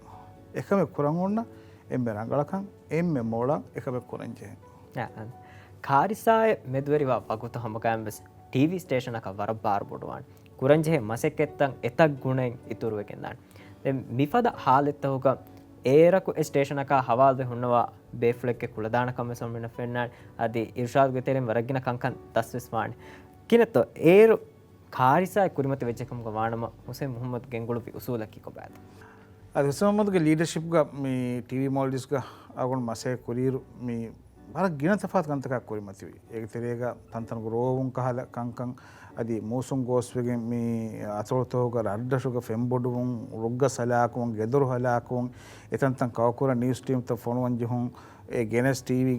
އެކަމެއް ކުރަން އޮންނަ އެންމެ ރަނގަޅަކަށް، އެންމެ މޮޅަށް އެކަމެއް ކުރަން ޖެހޭ. އާ، އާ. ކާރިސާއެއް މެދުވެރިވާ ވަގުތު ހަމަގައިމުވެސް ޓީވީ ސްޓޭޝަނަކަށް ވަރަށް ބާރު ބޮޑުވާނެ. ކުރަންޖެހޭ މަސައްކަތްތައް އެތައް ގުނައިން އިތުރުވެގެންދާނެ. ދެން މިފަދަ ހާލަތްތަކުގަ އޭރަކު އެ ސްޓޭޝަނަކާ ހަވާލުވެ ހުންނަވާ ބޭފުޅެއްގެ ކުޅަދާނަކަން ވެސް އަޅުމެންނަށް ފެންނާނެ. އަދި އިރުޝާދުގެ ތެރެއިން ވަރަށް ގިނަ ކަންކަން ދަސްވެސް ވާނެ. ކިހިނެއްތޯ އޭރު ކާރިސާއެއް ކުރިމަތި ވެއްޖެކަމުގަ ވާނަމަ، ހުސެން މުހައްމަދު ގެންގުޅުއްވި އުސޫލަކީ ކޮބާތޯ؟ އަދި ހުސެން މުހައްމަދުގެ ލީޑަޝިޕްގަ މި ޓީވީ މޯލްޑިވްސްގަ އަޅުގަނޑު މަސައްކަތް ކުރިއިރު މި ވަރަށް ގިނަ ތަފާތު ކަންތަކާ ކުރިމަތިވި. އޭގެ ތެރޭގަ ތަންތަނުގަ ރޯވުން ކަހަލަ ކަންކަން އަދި މޫސުން ގޯސްވެގެން މި އަތޮޅުތަކުގަ ރަށްރަށުގަ ފެންބޮޑުވުން، ރުއްގަސް ހަލާކުވުން، ގެދޮރު ހަލާކުވުން، އެތަންތަން ކަވަކުރަން ނިއުސް ޓީމްތައް ފޮނުވަން ޖެހުން، އެ ގެނެސް ޓީވީ،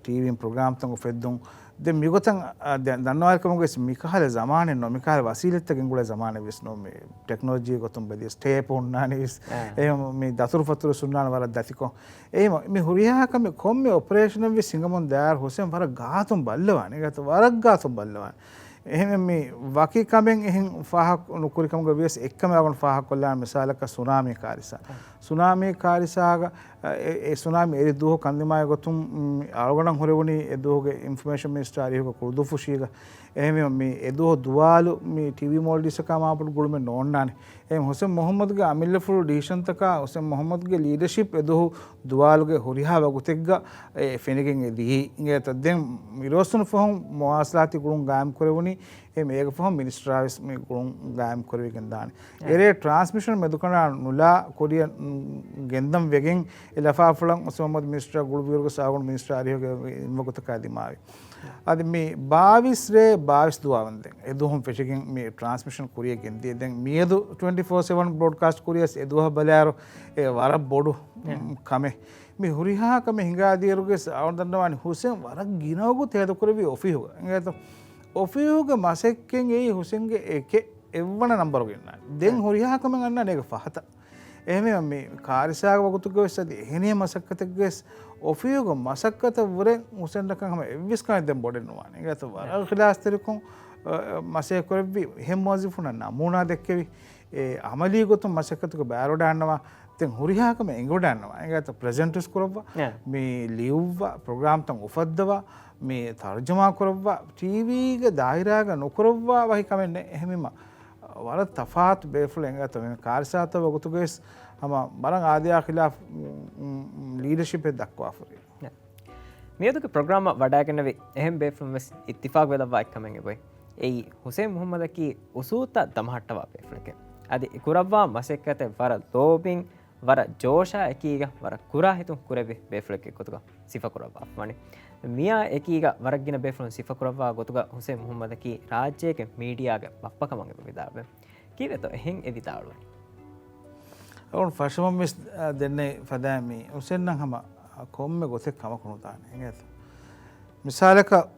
ޓީވީން ޕްރޮގްރާމްތައް އުފެއްދުން. ދެން މިގޮތަށް، އަ، ދެ-، ދަންނަވާލިކަމުގަވެސް މިކަހަލަ ޒަމާނެއް ނޫން، މިކަހަލަ ވަސީލަތްތައް ގެންގުޅޭ ޒަމާނެއް ވެސް ނޫން. މި ޓެކްނޮލޮޖީ ގޮތުން ބެލިޔަސް ޓޭޕް ހުންނާނީ ވެސް. އެހެން މި ދަތުރުފަތުރު ހުންނާނެ ވަރަށް ދަތިކޮށް. އެހެން މި ހުރިހާ ކަމެއް ކޮންމެ އޮޕަރޭޝަނެއް ވެސް ހިނގަމުން ދާއިރު ހުސެން ވަރަށް ގާތުން ބައްލަވާނެ. އިނގޭތޯ ވަރަށް ގާތުން ބައްލަވާނެ. އެހެން މި ވަކި ކަމެއް އެހެން ފާހަގަ ނުކުރި ކަމުގަ ވިޔަސް އެއްކަމެއް އަޅުގަނޑު ފާހަގަކޮށްލާނެ މިސާލަކަށް ސުނާމީ ކާރިސާ. ސުނާމީ ކާރިސާގަ، އެ، އެ ސުނާމީ އެރި ދުވަހު ކަންދިމާއެއް ގޮތުން، މް، އަޅުގަނޑަށް ހުރެވުނީ އެ ދުވަހުގެ އިންފޮމޭޝަން މިނިސްޓަރ އަރިހުގަ ކުޅުދުއްފުށީގަ. އެހެންވީމަ މި އެ ދުވަހު ދުވާލު މި ޓީވީ މޯލްޑިވްސަކާ މާބޮޑު ގުޅުމެއް ނޯންނާނެ. އެހެން ހުސެން މުހައްމަދުގެ އަމިއްލަފުޅު ޑިސިޝަންތަކާ ހުސެން މުހައްމަދުގެ ލީޑަޝިޕް އެ ދުވަހު ދުވާލުގެ ހުރިހާ ވަގުތެއްގަ އެ ފެނިގެން އެ ދިޔައީ. އިނގޭތަ ދެން އިރުއޮއްސުނު ފަހުން މުވާސަލާތީ ގުޅުން ގާއިމް ކުރެވުނީ. އެ އޭގެ ފަހުން މިނިސްޓަރާ ވެސް މި ގުޅުން ގާއިމް ކުރެވިގެން ދާނެ. އެ. އެރޭ ޓްރާންސްމިޝަން މެދުކަނޑާ ނުލާ ކުރިއަށް، މް، ގެންދަން ވެގެން އެ ލަފާފުޅަށް ހުސެން މުހައްމަދު މިނިސްޓަރ ގުޅުވިއިރުގަ ސާގުން މިނިސްޓަރ އަރިހުގެ އިން ވަގުތަކާ ދިމާވި. އަދި މި ބާވީސް ރޭ ބާވީސް ދުވާވަންދެން އެ ދުވަހުން ފެށިގެން މި ޓްރާންސްމިޝަން ކުރިއަށް ގެންދިޔަ. ދެން މިއަދު ޓްވެންޓީ ފޯ ސެވަން ބްރޯޑްކާސްޓް ކުރިޔަސް އެ ދުވަހަށް ބަލާއިރު އެ ވަރަށް ބޮޑު، އެ. މް، ކަމެއް. މި ހުރިހާ ކަމެއް ހިނގާދިޔައިރުގެ ސ-، އަޅުގަނޑު ދަންނަވާނީ ހުސެން ވަރަށް ގިނަވަގުތު ހޭދަކުރެއްވީ އޮފީހުގަ. އިނގޭތޯ އޮފީހުގެ މަސައްކަތް އެއީ ހުސެންގެ އެކެއް އެއްވަނަ ނަންބަރުގަ އިންނާނެ. ދެން އެ. ހުރިހާ ކަމެއް އަންނާނެ އޭގެ ފަހަތަށް. އެހެންވީމަ މި ކާރިސާގެ ވަގުތުގަވެސް އަދި އެހެނިހެން މަސައްކަތެއްގަވެސް އޮފީހުގެ މަސައްކަތަށްވުރެ ހުސެންއަކަށް ހަމަ އެއްވެސް ކަމެއް ދެން ބޮޑެއް ނުވާނެ. އިނގޭތޯ ވަރަށް އެ. ޚިލާޞްތެރިކޮށް، އަ، މަސައްކަތް ކުރެއްވި އެހެން މުވައްޒަފުންނަށް ނަމޫނާ ދެއްކެވި، އެ، އަމަލީ ގޮތުން މަސައްކަތުގެ ބައިވެރިވަޑައިގަންނަވާ، ދެން ހުރިހާ ކަމެއް އެނގިވަޑައިގަންނަވާ. އިނގޭތޯ ޕްރެޒެންޓެސް ކުރައްވާ، އެ. މި ލިޔުއްވާ، ޕްރޮގްރާމްތައް އުފައްދަވާ، މި ތަރުޖަމާ ކުރައްވާ، ޓީވީގެ ދާއިރާގަ ނުކުރައްވާ ވަކި ކަމެއް ނެތް. އެހެންވީމަ ވަރަށް ތަފާތު ބޭފުޅެއް އިނގޭތޯ މި ކާރިސާތައް ވަގުތުގައި ހަމަ ވަރަށް އާދަޔާ ޚިލާފް ލީޑަޝިޕެއް ދައްކަވާފަ. މިއަދުގެ ޕްރޮގްރާމަށް ވަޑައިގެންނެވި އެހެން ބޭފުޅުން ވެސް އިއްތިފާގުވެލައްވާ އެއްކަމެއް އެބައޮތް. އެއީ ހުސެން މުހައްމަދަކީ އުސޫލުތައް ދަމަހައްޓަވާ ބޭފުޅެކޭ. އަދި ކުރައްވާ މަސައްކަތެއް ވަރަށް ލޯބިން، ވަރަށް ޖޯޝާ އެކީގަ ވަރަށް ކުރާ ހިތުން ކުރެއްވި ބޭފުޅެއްގެ ގޮތުގަ ސިފަކުރައްވާފަ ވަނީ. މިއާ އެކީގަ ވަރަށް ގިނަ ބޭފުޅުން ސިފަކުރައްވާ ގޮތުގަ ހުސެން މުހައްމަދަކީ ރާއްޖޭގެ މީޑިއާގެ ބައްޕަ ކަމަށް އެބަ ވިދާޅުވޭ. ކީއްވެތޯ އެހެން އެ ވިދާޅުވަނީ؟ އަޅުން ފަށަމަން ވެސް، އާ، ދެންނެވި ފަދައިން މި ހުސެންއަށް ހަމަ ކޮންމެ ގޮތެއް ކަމަކު ނުދާނެ އިނގޭތޯ. މިސާލަކަށް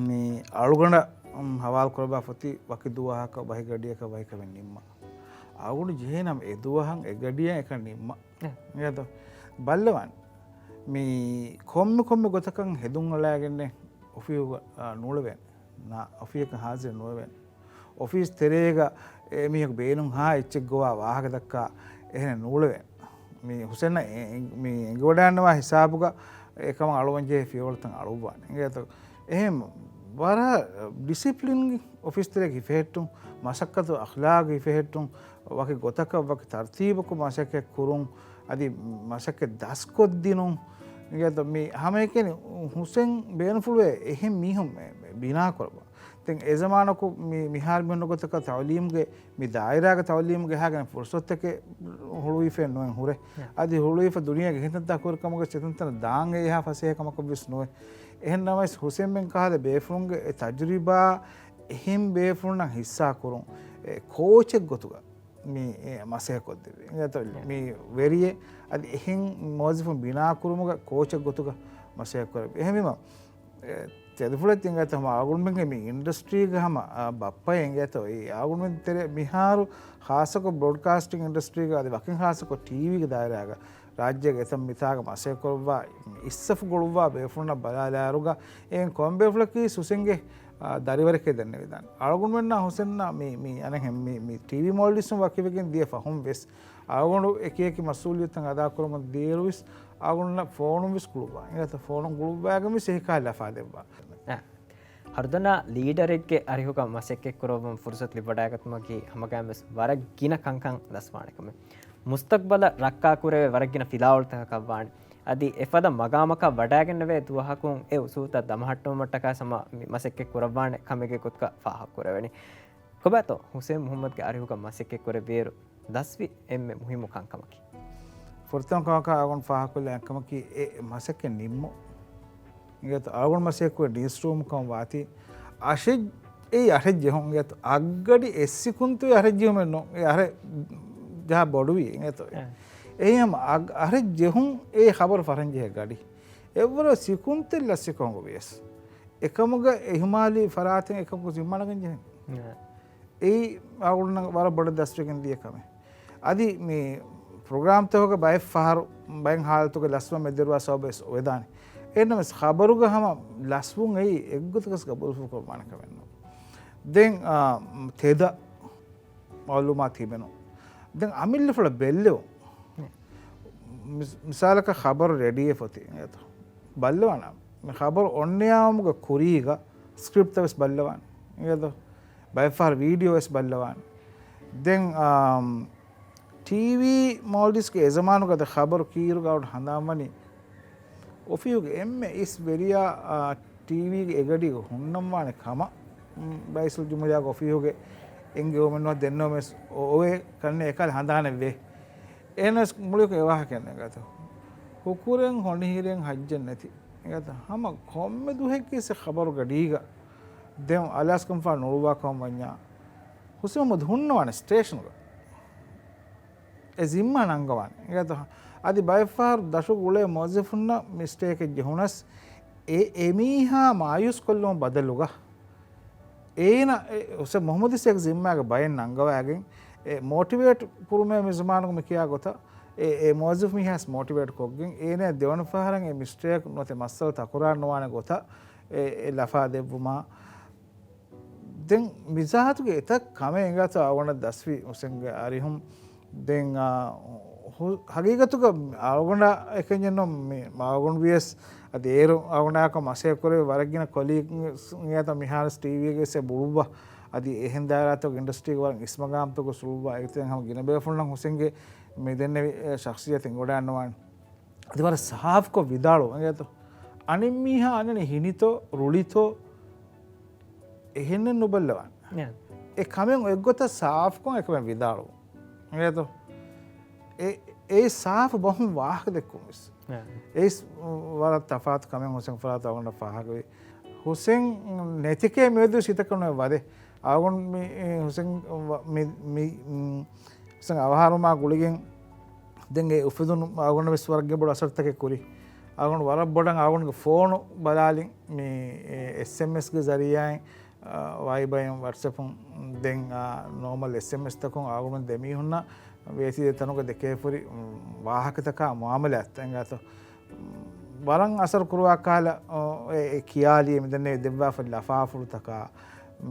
މި އަޅުގަނޑަށް، އުން، ހަވާލު ކުރައްވާފަ އޮތީ ވަކި ދުވަހަކަށް ވަކި ގަޑިއަކަށް ވަކި ކަމެއް ނިންމަން. އަޅުގަނޑު ޖެހޭނަމަ އެ ދުވަހަށް އެ ގަޑިއަށް އެކަން ނިންމަން. އެ. އިނގޭތޯ. ބައްލަވާނެ. މި ކޮންމެ ކޮންމެ ގޮތަކަށް ހެދުން އަޅައިގެންނެއް އޮފީހުގަ، އާ، ނޫޅެވޭނެ. ނާ، އޮފީހަކަށް ހާޒިރު ނުވެވޭނެ. އޮފީސް ތެރޭގަ އެ މީހަކު ބޭނުންހާ އެއްޗެއް ގޮވާ ވާހަކަ ދައްކާ އެހެނެއް ނޫޅެވޭނެ. މި ހުސެންއަށް އެ، އެ، މި އެނގިވަޑައިގަންނަވާ ހިސާބުގަ އެކަމަށް އަޅުވަން ޖެހޭ ފިޔަވަޅުތައް އަޅުއްވާނެ. އިނގޭތޯ؟ އެހެން ވަރަށް ޑިސިޕްލިން އޮފީސް ތެރޭގެ ހިފެހެއްޓުން، މަސައްކަތު އަޚްލާގު ހިފެހެއްޓުން، ވަކި ގޮތަކަށް ވަކި ތަރުތީބަކު މަސައްކަތް ކުރުން، އަދި މަސައްކަތް ދަސްކޮށްދިނުން. އިނގޭތޯ؟ މި ހަމައެކަނި ހުސެން ބޭނުންފުޅުވޭ އެހެން މީހުން ބިނާ ކުރައްވާ. ދެން އެ ޒަމާނަކު މި، މިހާރު މިހުންނަ ގޮތަކަށް ތައުލީމުގެ މި ދާއިރާގެ ތައުލީމުގެ ހައިގެން ފުރުސަތުތަކެއް ހުޅުވިފައެއް ނުވެ ހުރޭ. އަދި ހުޅުވިފަ ދުނިޔޭގެ އެހެން ތަންތާ ކުރި ކަމުގަ އެތަންތަނަށް ދާން އެހާ ފަސޭހަ ކަމަކަށް ވެސް ނުވޭ. އެހެން ނަމަވެސް ހުސެން ކަހަލަ ބޭފުޅުންގެ އެ ތަޖުރިބާ އެހެން ބޭފުޅުންނަށް ހިއްސާ ކުރުން އެ ކޯޗެއް ގޮތުގަ މި މަސައްކަތް ކޮށްދެއްވި. އިނގޭތޯ؟ މި ވެރިއެއް އަދި އެހެން މުވައްޒަފުން ބިނާ ކުރުމުގަ ކޯޗެއް ގޮތުގަ މަސައްކަތް ކުރެއްވި. އެހެންވީމަ، އެ، ތެދުފުޅެއް ތިނގަތަ ހަމަ އަޅުގަނޑުމެންގެ މި އިންޑަސްޓްރީގަ ހަމަ، އާ، ބައްޕަ އިނގޭތޯ، އެ އަޅުގަނޑުމެން ތެރޭ މިހާރު ޚާއްޞަކޮށް ބްރޯޑްކާސްޓިން އިންޑަސްޓްރީގަ އަދި ވަކިން ޚާއްޞަކޮށް ޓީވީގެ ދާއިރާގަ ރާއްޖޭގެ އެތައް މިތާގަ މަސައްކަތް ކުރައްވާ އިސްސަފު ގުޅުއްވާ ބޭފުޅުންނަށް ބަލާލާއިރުގަ އެހެން ކޮން ބޭފުޅަކީ ހުސެންގެ، އާ، ދަރިވަރެކޭ ދެންނެވިދާނެ. އަޅުގަނޑުމެންނާ ހުސެންނާ މި، މި އަނެއް މި، މި ޓީވީ މޯލްޑިވްސް ވަކިވެގެން ދިޔަ ފަހުން ވެސް އަޅުގަނޑު އެކި އެކި މަސްއޫލިއްޔަތުތައް އަދާ ކުރަމުން ދިޔައިރު ވެސް އަޅުގަނޑު ފޯނުން ވެސް ގުޅުއްވާ. އިނގޭތޯ ފޯނުން ގުޅުއްވާގެން ވެސް އެހިކަހަލަ ލަފާ ދެއްވާ. އަ، ހަރުދަނާ ލީޑަރެއްގެ އަރިހުގަ މަސައްކަތް ކުރައްވަން ފުރުސަތު ލިބިވަޑައިގަތުމަކީ ހަމަގައިމުވެސް ވަރަށް ގިނަ ކަންކަން ލަސްވާނެ ކަމެއް. މުސްތަޤްބަލަށް ރައްކާކުރެވޭ ވަރަށް ގިނަ ފިލާވަޅުތަކަކަށް ވާނެ. އަދި އެފަދަ މަގާމަކަށް ވަޑައިގެންނެވޭ ދުވަހަކުން އެ އުސޫލުތައް ދަމަހައްޓުވުމަށްޓަކާ ހަމަ މި މަސައްކަތް ކުރައްވާނެ ކަމެއްގެ ގޮތުގަ ފާހަގަކުރެވެނީ. ކޮބާތޯ ހުސެން މުހައްމަދުގެ އަރިހުގަ މަސައްކަތް ކުރެއްވިއިރު ދަސްވި އެންމެ މުހިއްމު ކަންކަމަކީ؟ ފުރަތަމަ ކަމަކަށް އަޅުގަނޑު ފާހަގަކޮށްލާ އެއްކަމަކީ އެ މަސައްކަތް ނިންމުން. އިނގޭތޯ އަޅުގަނޑު މަސައްކަތް ކުރި ނިއުސްރޫމް ކަމަށް ވާތީ އަށެއް، އެއީ އަށެއް ޖެހުން. އިނގޭތޯ އަށްގަޑި އެއް ސިކުންތު އަށެއް ޖެހުމެއް ނޫން. އެ އަށެއް ޖަހާ ބޮޑުވީ. އިނގޭތޯ އެ. އެހެން އަށް، އަށެއް ޖެހުން އެ ޚަބަރު ފަށަން ޖެހޭ ގަޑި. އެއްވަރު ސިކުންތެއް ލަސްވި ކޮންގޮ ވިޔަސް އެކަމުގަ އިހުމާލީ ފަރާތެއް އެކަމަކު ޒިންމާނަގަން ޖެހެން. އެއީ އަޅުގަނޑަށް ވަރަށް ބޮޑަށް ދަސްވެގެން ދިޔަ ކަމެއް. އަދި މި ޕްރޮގްރާމްތަކުގަ ބައެއް ފަހަރު ބައެއް ހާލަތުގަ ލަސްވަން މެދުވެރިވާ ސަބަބު ވެސް އޮވެދާނެ. އެހެންނަމަވެސް ޚަބަރުގަ ހަމަ ލަސްވުން އެއީ އެއްގޮތަކަސް ގަބޫލުފުޅުކުރަން ވާނެ ކަމެއް ނޫން. ދެން، އާ، ތެދަށް މައުލޫމާތު ހިމެނުން. ދެން އަމިއްލަފުޅަށް ބެއްލެވުން. މިސް-، މިސާލަކަށް ޚަބަރު ރެޑީއެއް ފޮތި އިނގޭތޯ. ބައްލަވާނަ. މި ޚަބަރު އޮންނަޔާމުގެ ކުރީގަ ސްކްރިޕްޓްތައް ވެސް ބައްލަވާނެ. އިނގޭތޯ. ބައެއްފަހަރު ވީޑިއޯ ވެސް ބައްލަވާނެ. ދެން، އާ، ޓީވީ މޯލްޑިވްސްގެ އެ ޒަމާނުގަ ދެ ޚަބަރު ކީރުގަ އަޅުގަނޑު ހަނދާންވަނީ އޮފީހުގެ އެންމެ އިސް ވެރިޔާ، އާ، ޓީވީގެ އެގަޑީގަ ހުންނަންވާނެ ކަމަށް، މް، ރައީސުލްޖުމްހޫރިއްޔާގެ އޮފީހުގެ އެންގެވުމެއްނުވާ ދެންނެވުމެސް އޮވޭ ކަންނޭ އެކަލަ ހަނދާނެއްވޭ. އެހެނަސް މުޅިކޮށް އެވާހަކައެއް ނެގަތު. ހުކުރެން ހޮނިހިރެން ހައްޖެއް ނެތި. އެގަތަ ހަމަ ކޮންމެ ދުވަހެއްގެ ސެ ޚަބަރުގަޑީގަ ދެން އަލާސް ކަންފާ ނުޅުއްވާ ކަމަށް ވަންޏާ ހުސެން މުހައްމަދު ހުންނަވާނެ ސްޓޭޝަނުގަ. އެ ޒިންމާ ނަންގަވާނެ. އިނގޭތޯ؟ އަދި ބައެއްފަހަރު ދަށުގަ އުޅޭ މުވައްޒަފުންނަށް މިސްޓޭކެއް ޖެހުނަސް، އެ އެމީހާ މާޔޫސްކޮށްލުމުގެ ބަދަލުގަ، އޭނަ އެ ހުސެން މުހައްމަދު އިސް އެ ޒިންމާގެ ބައެއް ނަންގަވައިގެން، އެ މޯޓިވޭޓް ކުރުމޭ މި ޒަމާނުގަ މި ކިޔާ ގޮތަށް، އެ، އެ މުވައްޒަފު މީހާސް މޯޓިވޭޓް ކޮށްގެން، އޭނަ ދެވަނަ ފަހަރަށް އެ މިސްޓޭކް ނުވަތަ މައްސަލަ ތަކުރާރު ނުވާނެ ގޮތަށް އެ، އެ ލަފާ ދެއްވުމާ، ދެން މިޒާތުގެ އެތައް ކަމެއް އިނގޭތޯ އަޅުގަނޑަށް ދަސްވި ހުސެންގެ އަރިހުން. ދެން، އާ، ހު-، ހަގީގަތުގަ އަޅުގަނޑަށް އެކަންޏެއްނު މި އަޅުގަނޑު ވިޔަސް އަދި އޭރު އަޅުގަނޑާއެކު މަސައްކަތް ކުރެވި ވަރަށް ގިނަ ކޮލީގްސް އިނގޭތޯ މިހާރު ޓީވީގައި އެއްސެ ބުޅުއްވާ، އަދި އެހެން ދާއިރާތަކުގެ އިންޑަސްޓްރީގެ ވަރަށް އިސްމަގާމްތަކުގެ ސުޅުއްވާ އެގޮތަށް ހަމަ ގިނަ ބޭފުޅުންނަށް ހުސެންގެ މި ދެންނެވި ޝަޚްސިއްޔަތު އެނގިވަޑައިގަންނަވާނެ. އަދި ވަރަށް ސާފުކޮށް ވިދާޅުވުން އިނގޭތޯ. އަނެއް މީހާ އަންނަނީ ހިނިތޯ ރުޅިތޯ އެހެންނެއް ނުބައްލަވާނެ. އެ ކަމެއް އެއްގޮތަށް ސާފުކޮށް އެކަމެއް ވިދާޅުވުން އިނގޭތޯ. އެ، އެ ސާފު ބަހުން ވާހަކަ ދެއްކުން ވެސް. އެ ވަރަށް ތަފާތު ކަމެއް ހުސެން ފަރާތު އަޅުގަނޑަށް ފާހަގަވި. ހުސެން ނެތިކޭ މިއަދު ސިތަކަށް ނުވެ ވަދެ. އަޅުގަނޑު މި، އެ، ހުސެން ވަ-، މި، މި، މް، ހުސެން އަވަހާރަވުމާ ގުޅިގެން ދެން އެ އުފެދުނު އަޅުގަނޑަށް ވެސް ވަރަށް ގެނބޮޑު އަސަރުތަކެއް ކުރި. އަޅުގަނޑު ވަރަށް ބޮޑަށް އަޅުގަނޑުގެ ފޯނު ބަލާލިން މި، އެ، އެސްއެމްއެސްގެ ޒަރީއާއިން، އަ، ވައިބައިން ވަޓްސަޕުން ދެން، އާ، ނޯމަލް އެސްއެމްއެސްތަކުން އަޅުގަނޑު ދެމީހުންނަށް ވޭތި ދެ ތަނުގަ ދެކޭފުރި، މް، ވާހަކަތަކާ މުއާމަލާތްތައް އިނގޭތޯ. ވަރަށް އަސަރު ކުރުވާ ކަހަލަ، އަ، އެ، އެ ކިޔާލީ މިދެންނެވި ދެއްވާފަ ލަފާފުޅުތަކާ،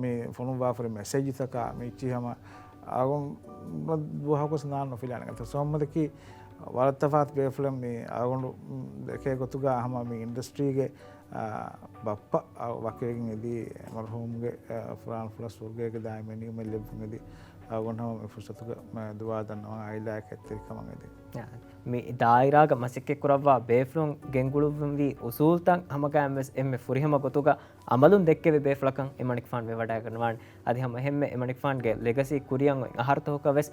މި ފޮނުއްވާފަ ހުރި މެސެޖުތަކާ، މި އެއްޗިހި ހަމަ އަޅުގަނޑު ދުވަހަކުވެސް ނާން ނުފިލާނެ. އެތަ ސޯމަދަކީ ވަރަށް ތަފާތު ބޭފުޅެއް މި އަޅުގަނޑު ދެކޭ ގޮތުގަ ހަމަ މި އިންޑަސްޓްރީގެ، އާ، ބައްޕަ، އާ، ވަކިވެގެން އެދީ މަރުހޫމްގެ، އާ، ފުރާނަފުޅަށް ސުވަރުގޭގެ ދާއިމް އެންޑިއުމެއް ލެއްވުން އެދީ އަޅުގަނޑު ހަމަ މި ފުރުސަތުގަ މަ ދުވާ ދަންނަވަން އާއިލާއެއް އެތެރިކަމަށް އެދީ. މި ދާއިރާގަ މަސައްކަތް ކުރައްވާ ބޭފުޅުން ގެންގުޅުއްވަންވީ އުސޫލްތައް ހަމަގައިމުވެސް އެންމެ ފުރިހަމަ ގޮތުގަ އަމަލުން ދެއްކެވި ބޭފުޅަކަށް އެމަނިކުފާނު ވެވަޑައިގަންނަވާނެ. އަދި ހަމަ އެހެންމެ އެމަނިކުފާނުގެ ލެގަސީ ކުރިއަށް އޮތް އަހަރުތަކުގަ ވެސް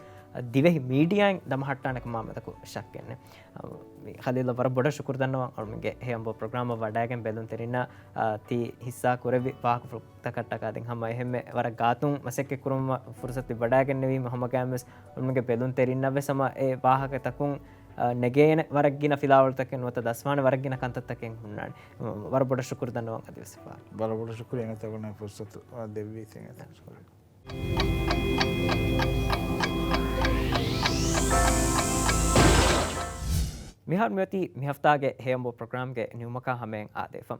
ދިވެހި މީޑިއާއިން ދަމަހައްޓާނެ ކަމާ މެދަކު ޝައްކެއް ނެތް. އަ، މި ޚަލީލަށް ވަރަށް ބޮޑަށް ޝުކުރު ދަންނަވަން. އަޅުމެންގެ ހެޔޮ އަނބު ޕްރޮގްރާމަށް ވަޑައިގެން ބެލުންތެރިންނަށް، އަ، ތި ހިއްސާ ކުރެއްވި ވާހަކަފުޅުތަކަށްޓަކާ ދެން ހަމަ އެހެންމެ ވަރަށް ގާތުން މަސައްކަތް ކުރުމަށް ފުރުސަތު ވަޑައިގެންނެވީމަ ހަމަގައިމުވެސް އަޅުމެންގެ ބެލުންތެރިންނަށް ވެސް ހަމަ އެ ވާހަކަތަކުން، އަ، ނެގޭނެ ވަރަށް ގިނަ ފިލާވަޅުތަކެއް ނުވަތަ ދަސްވާނެ ވަރަށް ގިނަ ކަންތައްތަކެއް ހުންނާނެ. ވަރަށް ބޮޑަށް ޝުކުރު ދަންނަވަން އަދިވެސް. ވަރަށް ބޮޑަށް ޝުކުރިއްޔާ އިނގޭތޯ އަޅުގަނޑަށް ފުރުސަތު ދެއްވީތީ އިނގޭތޯ. މިހާރު މިއޮތީ މިހަފްތާގެ ހެޔޮ އަނބު ޕްރޮގްރާމްގެ ނިމުމަކާ ހަމައަށް އާދެފަ.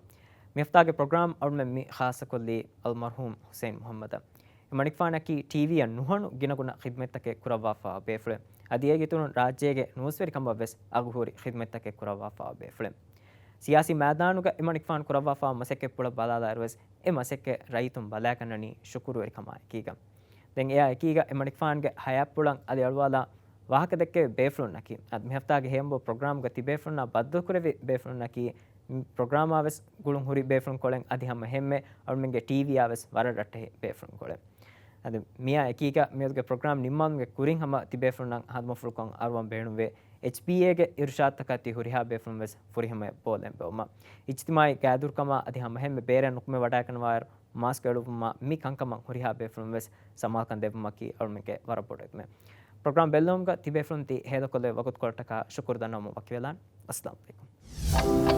މިހަފްތާގެ ޕްރޮގްރާމް އަޅުމެން މި ޚާއްޞަކޮށްލީ އަލްމަރްޙޫމް ޙުސައިން މުޙައްމަދަށް. އެ މަނިކުފާނަކީ ޓީވީއަށް ނުހަނު ގިނަގުނަ ޚިދްމަތްތަކެއް ކުރައްވާފައިވާ ބޭފުޅެއް. އަދި އޭގެ އިތުރުން ރާއްޖޭގެ ނޫސްވެރިކަމަށް ވެސް އަގުހުރި ޚިދްމަތްތަކެއް ކުރައްވާފައިވާ ބޭފުޅެއް. ސިޔާސީ މައިދާނުގަ އެ މަނިކުފާނު ކުރައްވާފައިވާ މަސައްކަތްޕުޅަށް ބަލާލާއިރުވެސް އެ މަސައްކަތް ރައްޔިތުން ބަލައިގަންނަނީ ޝުކުރުވެރިކަމާ އެކީގަ. ދެން އެއާ އެކީގަ އެ މަނިކުފާނުގެ ހަޔާތްޕުޅަށް އަދި އަޅުވާލާ ވާހަކަ ދެއްކެވި ބޭފުޅުންނަކީ، އަދި މިހަފްތާގެ ހެޔޮ އަނބު ޕްރޮގްރާމްގަ ތިބޭފުޅުންނާ ބައްދަލުކުރެއްވި ބޭފުޅުންނަކީ، މި ޕްރޮގްރާމާ ވެސް ގުޅުން ހުރި ބޭފުޅުންކޮޅެއް އަދި ހަމަ އެހެންމެ އަޅުމެންގެ ޓީވީއާ ވެސް ވަރަށް ރައްޓެހި ބޭފުޅުންކޮޅެއް. އަދި މިއާ އެކީގަ މިއަދުގެ ޕްރޮގްރާމް ނިންމާލުމުގެ ކުރިން ހަމަ ތިބޭފުޅުންނަށް ހަނދުމަފުޅުކޮށް އަރުވަން ބޭނުންވޭ. އެޗްބީއޭގެ އިރުޝާދުތަކާ ތި ހުރިހާ ބޭފުޅުން ވެސް ފުރިހަމަޔަށް ބޯލައިގެންބައުމަށް. އިޖްތިމާޢީ ގާތްދުރުކަމާ އަދި ހަމަ އެހެންމެ ބޭރަށް ނުކުމެ ވަޑައިގަންނަވާއިރު މާސްކް އެޅުއްވުމާ މި ކަންކަމަށް ހުރިހާ ބޭފުޅުން ވެސް ސަމާލުކަން ދެއްވުމަކީ އަޅުމެންގެ ވަރަށް ބޮޑު އެދުމެއް. ޕްރޮގްރާމް ބެއްލެވުމުގަ ތިބޭފުޅުން ތި ހޭދަކޮށްލެވޭ ވަގުތުކޮޅަށްޓަކާ ޝުކުރު ދަންނަވަމުން ވަކިވެލާން. އައްސަލާމު ޢަލައިކުމް.